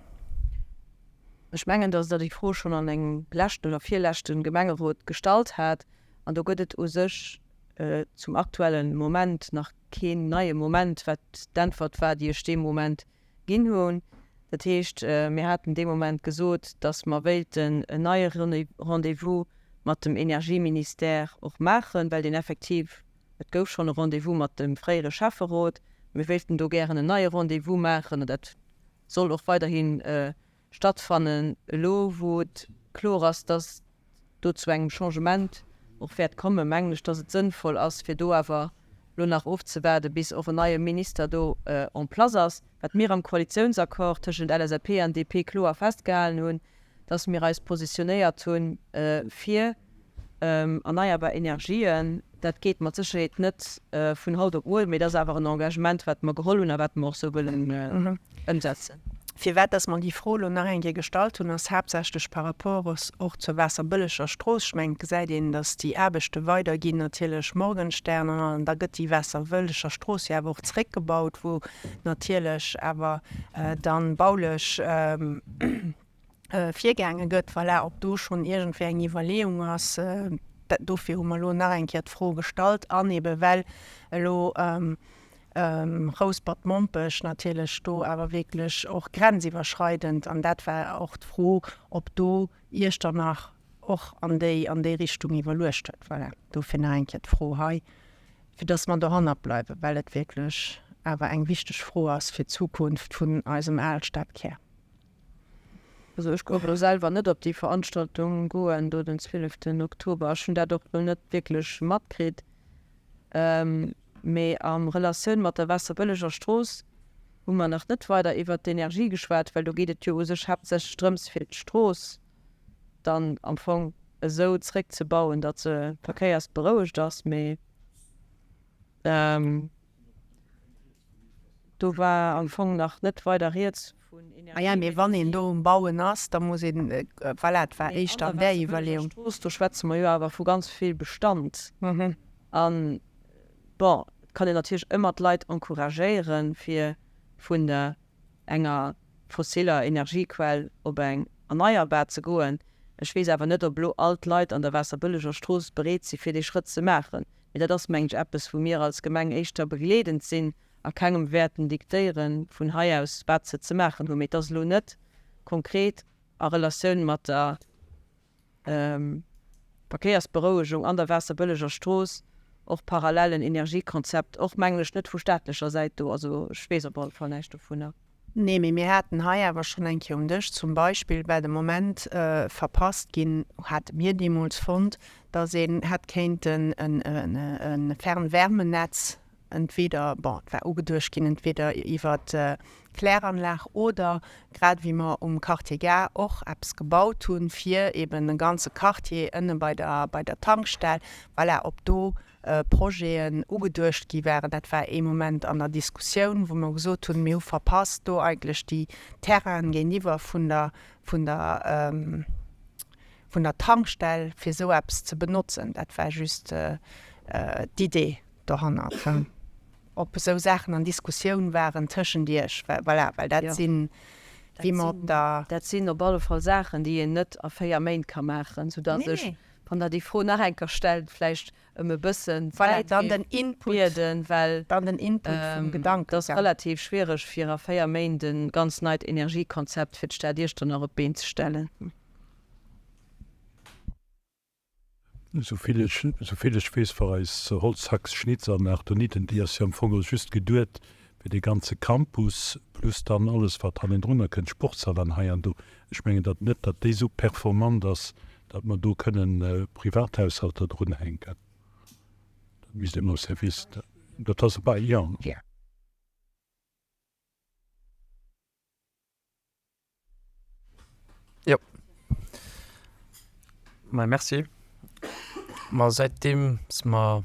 Ech mengen, datt Der déi Fro schonn an engem leschten oder virleschte Gemengerot gestallt hat. An do gëtt et u sech zum aktuelle Moment nach keen neie Moment, wat d'Äntwert war, déi ech dee Moment ginn hunn. Dat heescht, mir haten dee Moment gesot, datt mer wéilten en neie Rendez-vous mat dem Energieministère och maachen, well deen effektiv Et gouf schonn e Rendez-vous mat dem fréiere Schäfferot. Mir wéilten do gären en neie Rendez-vous maachen an dat soll och weiderhi stattfannen. Elo wou et kloer ass, dass do zu engem Changement och wäert kommen, mengen ech, dass et sënnvoll ass, fir do awer elo nach ofzewaarden, bis och en neie Minister do en place ass. Wat mir am Koalitiounsaccord tëschent LSAP an DP kloer festgehalen hunn, dass mir eis positionéiert hunn fir Erneierbar Energien. Dat geet mat Sécherheet net vun haut op muer, mee dat ass awer en Engagement, wat mer geholl hunn a wat mer och esou wëllen ëmsetzen. Firwat dass mer déi Fro elo nach eng Kéier gestallt hunn, ass haaptsächlech par rapport och zur Waasserbëlleger Strooss. Ech mengen, et gesäit een, dass déi Aarbechte weiderginn, natierlech Morgenstern an an da gëtt déi Waasserwëlleger Strooss jo awer och zréckgebaut, wou natierlech awer dann baulech virgaange gëtt. Voilà, ob do schonn iergendwéi eng Iwwerleeung ass, dofir hu mer elo nach eng Kéier d'Fro gestallt. An ebe well elo Rouspert-Mompech natierlech do awer wierklech och grenziwwerschreidend, an dat war och d'Fro, ob do Iechternach och an déi an déi Richtung iwwerluecht huet. Voilà, dofir nach eng Kéier d'Fro hei, fir dass mer dohannert bleiwen, well et wierklech awer eng wichteg Fro ass fir d'Zukunft vun eisem Alstadkär. Also ech gouf elo selwer net op déi Veranstaltung goen do den 12 Oktober. Ech hunn dat och elo net wierklech matkritt. Mee a Relatioun mat der Waasserbëlleger Strooss hu mer nach net weider iwwert d'Energie geschwat, well do geet et jo u sech haaptsächlech drëms fir d'Strooss dann am Fong esou zréckzebauen, datt se verkéiersberouegt ass. Mee do war am Fong nach net weider Rieds vun Energie. Ah ja, mee wann een do um Bauen ass, da muss een, voilà, et war éischter an där Iwwerleeung. Strooss, do schwätze mer jo awer vu ganz vill Bestand. An, bon, et kann een natierlech ëmmer d'Leit encouragéieren, fir vun der enger fossiller Energiequell op eng erneierbar ze goen. Ech weess awer net, ob elo all d'Leit an der Waasserbëlleger Strooss bereet si fir dee Schrëtt ze maachen. Mee dat ass, mengen ech, eppes, wou mir als Gemeng éischter begleedend sinn a kengem wäerten diktéieren vun hei aus, wat se ze maachen hunn. Mee et ass elo net konkret a Relatioun mat der Verkéiersberouegung an der Waasserbëlleger Strooss och parallel en Energiekonzept, och mengen ech net vu staatlecher Säit do. Also ech weess op alle Fall näischt dovunner. Nee, mee mir haten hei awer schonn eng Kéier um Dësch zum Beispill, war de Moment verpasst ginn, hate mir deemools fonnt, datt een hätt kéinten e Fernwärmenetz entweder, bon, et war ugeduecht ginn, entweder iwwer d'Kläranlag oder, grad wéi mer um Quartier Gare och eppes gebaut hunn, fir eben e ganze Quartier ënne bei der, bei der Tankstell, voilà, ob do Projeten ugeduecht gi waren. Dat war ee Moment an der Diskussioun, wou mer gesot hunn, mir hu verpasst, do eigentlech déi Terrainen géintiwwer vun der, vun der, vun der Tankstell fir esou eppes ze benotzen. Dat war just d'Idee dohannert, ob esou Saachen an Diskussioun waren tëschent Iech. Voilà, well dat sinn, wéi mer op der. Dat sinn op alle Fall Saachen, déi een net a 4 Méint ka maachen, soudass ech Wann Der déi Fro nach eng Kéier stellt, vläicht ëm e bëssen Zäit géif bieden, well et ass relativ schwiereg, fir a 4 Méint e ganz neit Energiekonzept fir d'Stad Iechternach op d'Been ze stellen. Esou vill ech, esou vill ech weess, war eis Holzhacksschnitzanlag doniddent, déi ass jo am Fong just geduet fir dee ganze Campus plus dann alles, wat hannendrunner kënnt, Sportshall an hei an do. Ech mengen datt net, datt déi esou performant ass, datt mer do kënnen Privathaushalter drunhänken. Dat misst ee mam Service, dat ass e Bail, jo. Jo. Ma merci. Ma säitdeems mer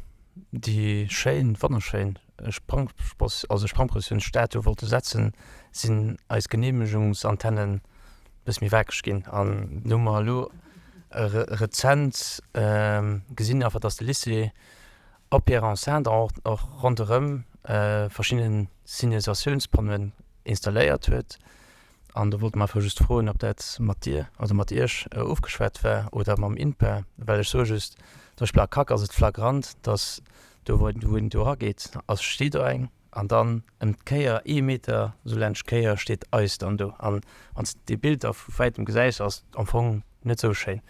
déi schéin, wonnerschéin Sprangpros, also Sprangprozessionsstatue wollte setzen, sinn eis Genehmegungsantennen bësse méi wakereg ginn. An do hu mer elo rezent gesinn einfach, dass de Lycée op hirer Enceinte an och ronderëm verschidde Signalisatiounspanneauen installéiert huet. An do wollte mer einfach just froen, ob dat mat dir oder mat Iech ofgeschwat war oder mam INPA, well ech soe just, zum Beispill a Kack ass et flagrant, dass do wou een do erageet, ass steet do eng an dann ëm d'Kéier, ee Meter esou laanscht d'Kéier steet eis dann do. An wann s de déi Bilder vu wäitem gesäis, ass et am Fong net esou schéin.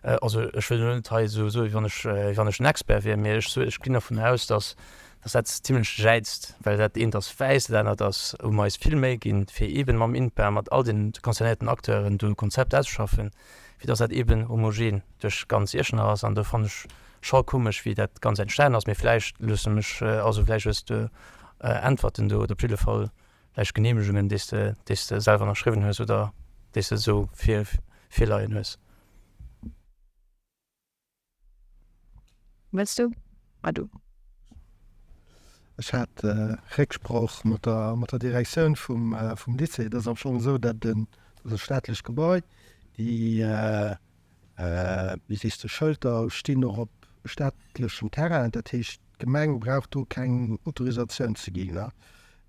Also ech wëll elo net hei esou soen, wéi wann ech, wéi wann ech en Expert wier, mee ech soen, ech ginn dervun aus, dass, dass dat zimlech jäizt, well dat eent ass wäiss, dat anert ass, wou mer eis vill Méi ginn, fir eeben mam INPA, mat all den concernéierten Acteuren do e Konzept auszeschaffen, fir dass dat eeben homogen duerch ganz Iechternach ass. An do fannen ech scho komesch, wéi dat Ganzt entstanen ass. Mee vläicht loosse mech, also vläicht hues de Äntwerten do, oder op jidde Fall vläicht Genehmegungen, déi s de, déi s de selwer ënnerschriwwen hues oder déi s de esou vir, virleien hues. Wëlls du? Ah du. Ech hat Récksproch mat der, mat der Direktioun vum, vum Lycée. Et ass am Fong esou, datt en, dat ass e staatlecht Gebai, déi, wéi sees de, Schëlter stinn och op staatlechem Terrain. Dat heescht, d'Gemeng brauch do keng Autorisatioun ze ginn.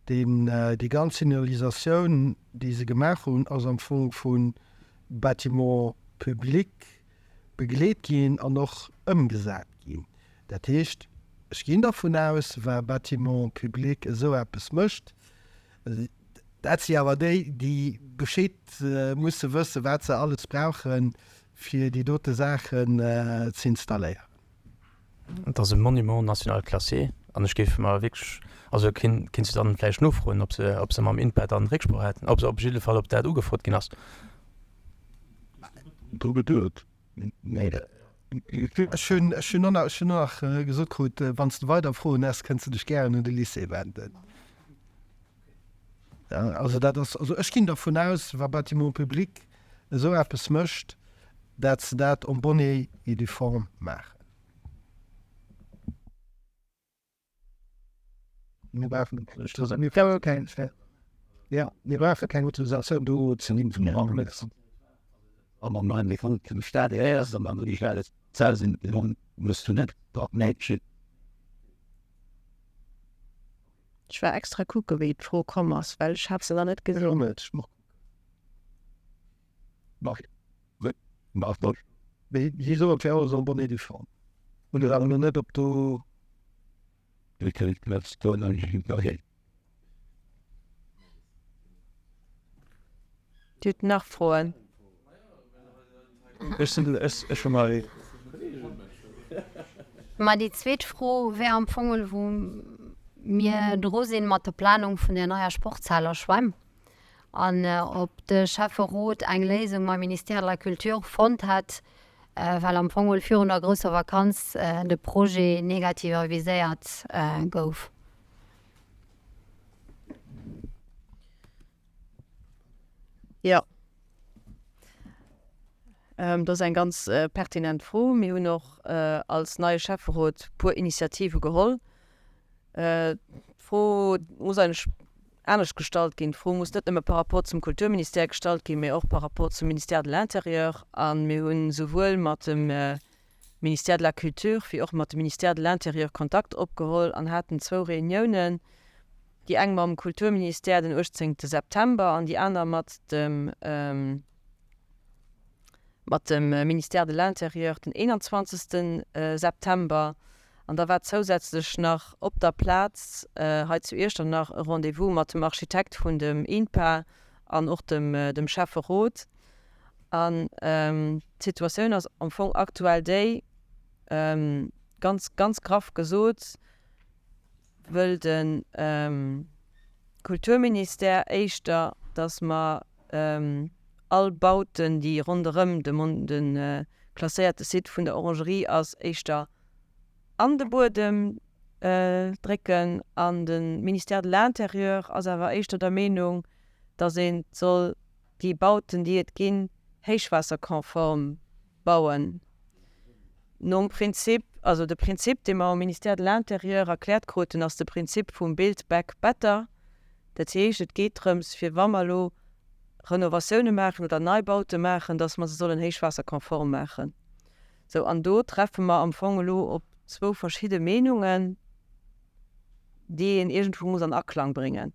Deen, déi ganz Signalisatioun, déi se gemaach hunn, ass am Fong vu Bâtiments publics begleet ginn an och ëmgesat ginn. Dat heescht, ech ginn dervun aus, wa Bâtiments publics esou eppes mécht, dat si awer déi, déi Bescheed musse wëssen, wat se alles brauchen, fir déi dote Saachen ze installéieren. Et ass e Monument national classé an ech géif mer wierklech, also kinns du dann vläicht nofroen, ob se, ob se mam INPA dann Récksproch haten, ob se op jidde Fall, ob dat ugefrot ginn ass. Dru geduet. Ech hunn, ech hunn och nach, ech hunn och nach gesot krut, wann s de weider Froen häss, kënns de dech gären un de Lycée wenden. Also dat ass, also ech ginn dervun aus, wa Bâtiments publics esou eppes mécht, dat se dat en bonne et due forme maachen. Mir brauchen keng, ja, mir brauche keng Autorisatioun do ze ginn vun der Ech war extra kucke wéi d'Fro komm ass, well ech hat se nach net gesinn. Si soen, et wär alles en bonne et due forme. Hunn ech awer nach net op do. Dir hutt nach Froen? Ech sinn, ech hu mei. Mä déi zweet Fro wär am Fong geholl, wou mir dru sinn mat der Planung vun där neier Sportshal a Schwämm an ob de Schäfferot eng Léisung mam Ministère de la Culture fonnt hätt, well am Fong geholl virun der grousser Vakanz de Projet negativ aviséiert gouf. Jo, dat ass eng ganz pertinent Fro. Mir hunn och als neie Schäfferot e puer Initiative geholl. D'Fro muss eigentlech anescht gestallt ginn. D'Fro muss net nëmme par rapport zum Kulturministère gestallt ginn, mee och par rapport zum Ministère de l'Intérieur. A mir hunn esouwuel mat dem Ministère de la Culture wéi och mat dem Ministère de l'Intérieur Kontakt opgeholl an haten zwou Reuniounen, déi eng mam Kulturministère den 18 September an déi aner mat dem mat dem Ministère de l'Intérieur den 21 September. An da war zousätzlech nach op der Plaz hei zu Iechternach e Rendez-vous mat dem Architekt vun dem INPA an och dem dem Schäfferot. An d'Situatioun ass am Fong aktuell déi, ganz, ganz graff gesot, wëll de Kulturministère éischter, datt mer all Bauten, déi ronderëm de klasséierte Site vun der Orangerie ass, éischter an de Buedem drécken. An de Ministère de l'Intérieur ass awer éischter der Meenung, datt ee soll déi Bauten, déi et ginn, héichwaasserkonform bauen. Nom Prinzip, also de Prinzip, dee mer am Ministère de l'Intérieur erkläert kruten, ass de Prinzip vum Build back better. Dat heescht, et geet drëms, fir wa mer elo Renovatioune maachen oder Neibaute maachen, dass mer se sollen héichwaasserkonform maachen. Sou, an do treffe mer am Fong elo op zwou verschidde Meenungen, déi een iergendwou muss an Aklang bréngen.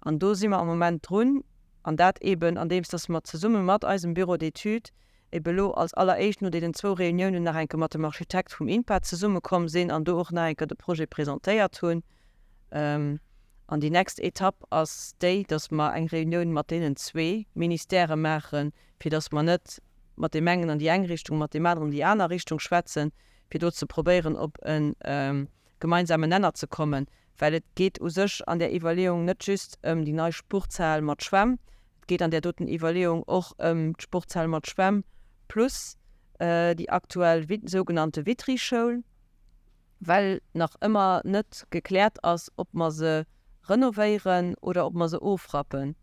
An do si mer am Moment drun, an dat eeben andeems dass mer zesumme mat eisem Bureau d'études ebe lo als alleréischt no deenen zwou Reuniounen nach eng Kéier mat dem Architekt vum INPA zesummekomm sinn an do och nach eng Kéier de Projet presentéiert hunn. An déi nächst Etapp ass déi, dass mer eng Reunioun mat deenen zwee Ministèrë maachen, fir dass mer net mat deem engen an déi eng Richtung, mat deem aneren an déi aner Richtung schwätzen, fir do ze probéieren op e gemeinsamen Nenner ze kommen. Well et geet u sech an där Iwwerleeung net just ëm déi nei Sportshal mat Schwämm, et geet an där doten Iwwerleeung och ëm d'Sportshal mat Schwämm plus déi aktuell sougenannte Vitry-Schoul, well nach ëmmer net gekläert ass, ob mer se renovéieren oder ob mer se ofrappen.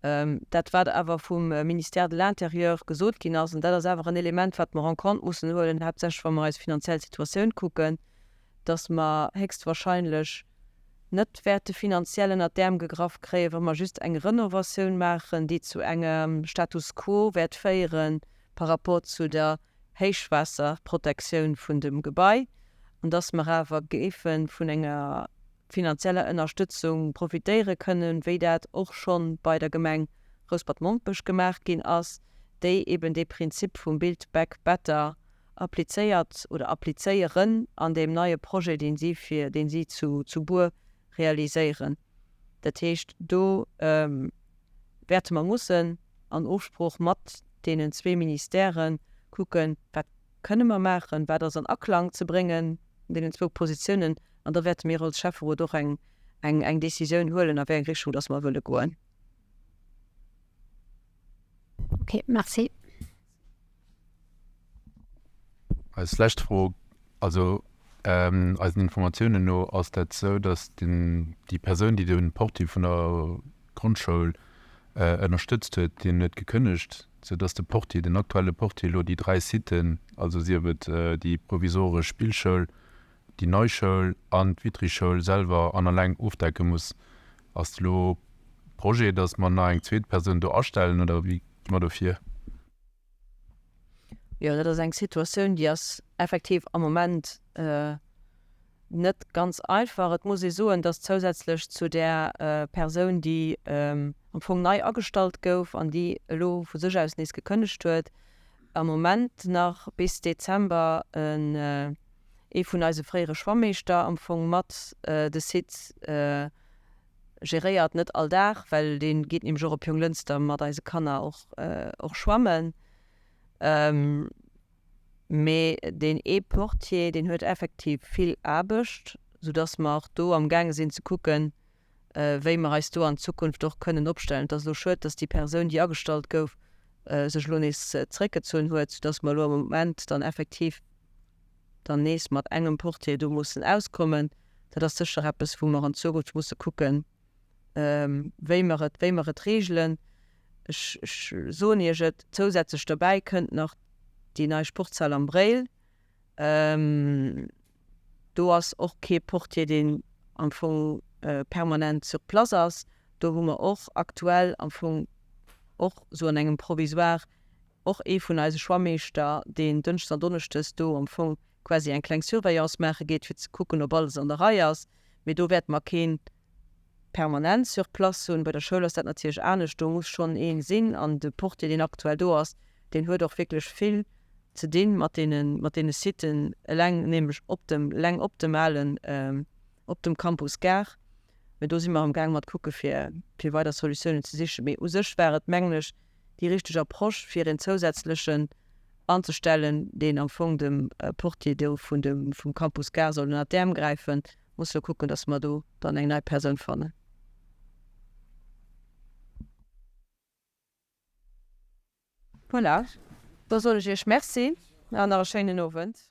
Dat wat awer vum Ministère de l'Intérieur gesot ginn ass, an dat ass awer en Element, wat mer en compte mussen huelen, haaptsächlech wa mer eis finanziell Situatioun kucken, dass mer héchstwahrscheinlech. net wäerte finanziell ënnert d'Äerm gegraff kréien, wa mer just eng Renovatioun maachen, déi zu engem Status quo wäert féiere par rapport zu der Héichwaasserprotektioun vun dem Gebai, an dass mer awer géife vun enger finanzieller Ënnerstëtzung profitéiere kënnen, wéi dat och scho bei der Gemeng Rouspert-Mompech gemaach ginn ass, déi eben dee Prinzip vum Build Back Better applizéiert oder applizéieren an deem neie Projet, dee si fir, dee si zu zu Bur realiséieren. Dat heescht, do wäerte mer mussen an Ofsprooch mat deenen zwee Ministèrë kucken, wat kënne mer maachen, wat ass an Aklang ze bréngen an deenen zwou Positiounen, an da wäerte mir als Schäfferot och eng eng Décisioun huelen, a wéi eng Richtung dass mer wëlle goen. Okay, merci. Als lescht Fro, also eisen Informatiounen no ass dat esou, datt den, déi Persoun, déi de Portier vun der Grondschoul ënnerstëtzt huet, deen huet gekënnegt, sou datt de Portier, den aktuelle Portier elo déi 3 Siten, also sief et déi provisoresch Spillschoul, déi nei Schoul an d'Witry-Schoul selwer an alleng ofdecke muss. Ass elo Projet, datt mer nach eng zweet Persoun do astellen oder wéi gi mer do vir? Jo, dat ass eng Situatioun, déi ass effektiv am Moment net ganz einfach. Et muss ee soen, datt zousätzlech zu där Persoun, déi am Fong nei agestallt gouf an déi elo vu sech aus nees gekënnegt huet, am Moment nach bis Dezember ee vun eise fréiere Schwammeeschter am Fong mat de Site geréiert, net all Dag, well dee geet nämlech och op Jonglënster mat eise Kanner och och schwammen. Mee deen ee Portier, deen huet effektiv vill Aarbecht, soudass mer och do amgaange sinn ze kucken, wéi mer eis do an Zukunft och kënnen opstellen. Et ass elo schued, dass déi Persoun, déi agestallt gouf, sech elo nees zeréckgezunn huet, soudass mer elo am Moment dann effektiv dann nees mat engem Portier do mussen auskommen. Dat ass sécher eppes, wou mer an Zukunft musse kucken, wéi mer et, wéi mer et regelen. Ech soen Iech et, zousätzlech derbäi kënnt nach déi nei Sportshal am Bréil. Do ass och kee Portier, deen am Fong permanent sur place ass. Do hu mer och aktuell am Fong och esou an engem Provisoire och ee vun eise Schwammeeschter, deen dënschdes an donneschdes do am Fong quasi eng kleng Surveillance maache geet, fir ze kucken, ob alles an der Rei ass. Mee do wäerte mer kee permanent sur place hunn. Bei der Schoul ass dat natierlech anescht, do muss schonn ee sinn. An de Portier, deen aktuell do ass, deen huet och wierklech vill ze dinn mat deene, mat deene Siten eleng, nämlech op dem, eleng op dem alen, op dem Campus Gare. Mee do si mer amgaang mat kucke fir, fir weider Solutiounen ze sichen. Mee u sech war et, mengen ech, déi richteg Approche, fir een zousätzlechen anzestellen, deen am Fong dem Portier do vun dem, vum Campus Gare soll ënnert d'Äerm gräifen. Musse lo kucken, dass mer do dann eng nei Persoun fannen. Voilà, da soen ech Iech Merci an nach e schéinen Owend.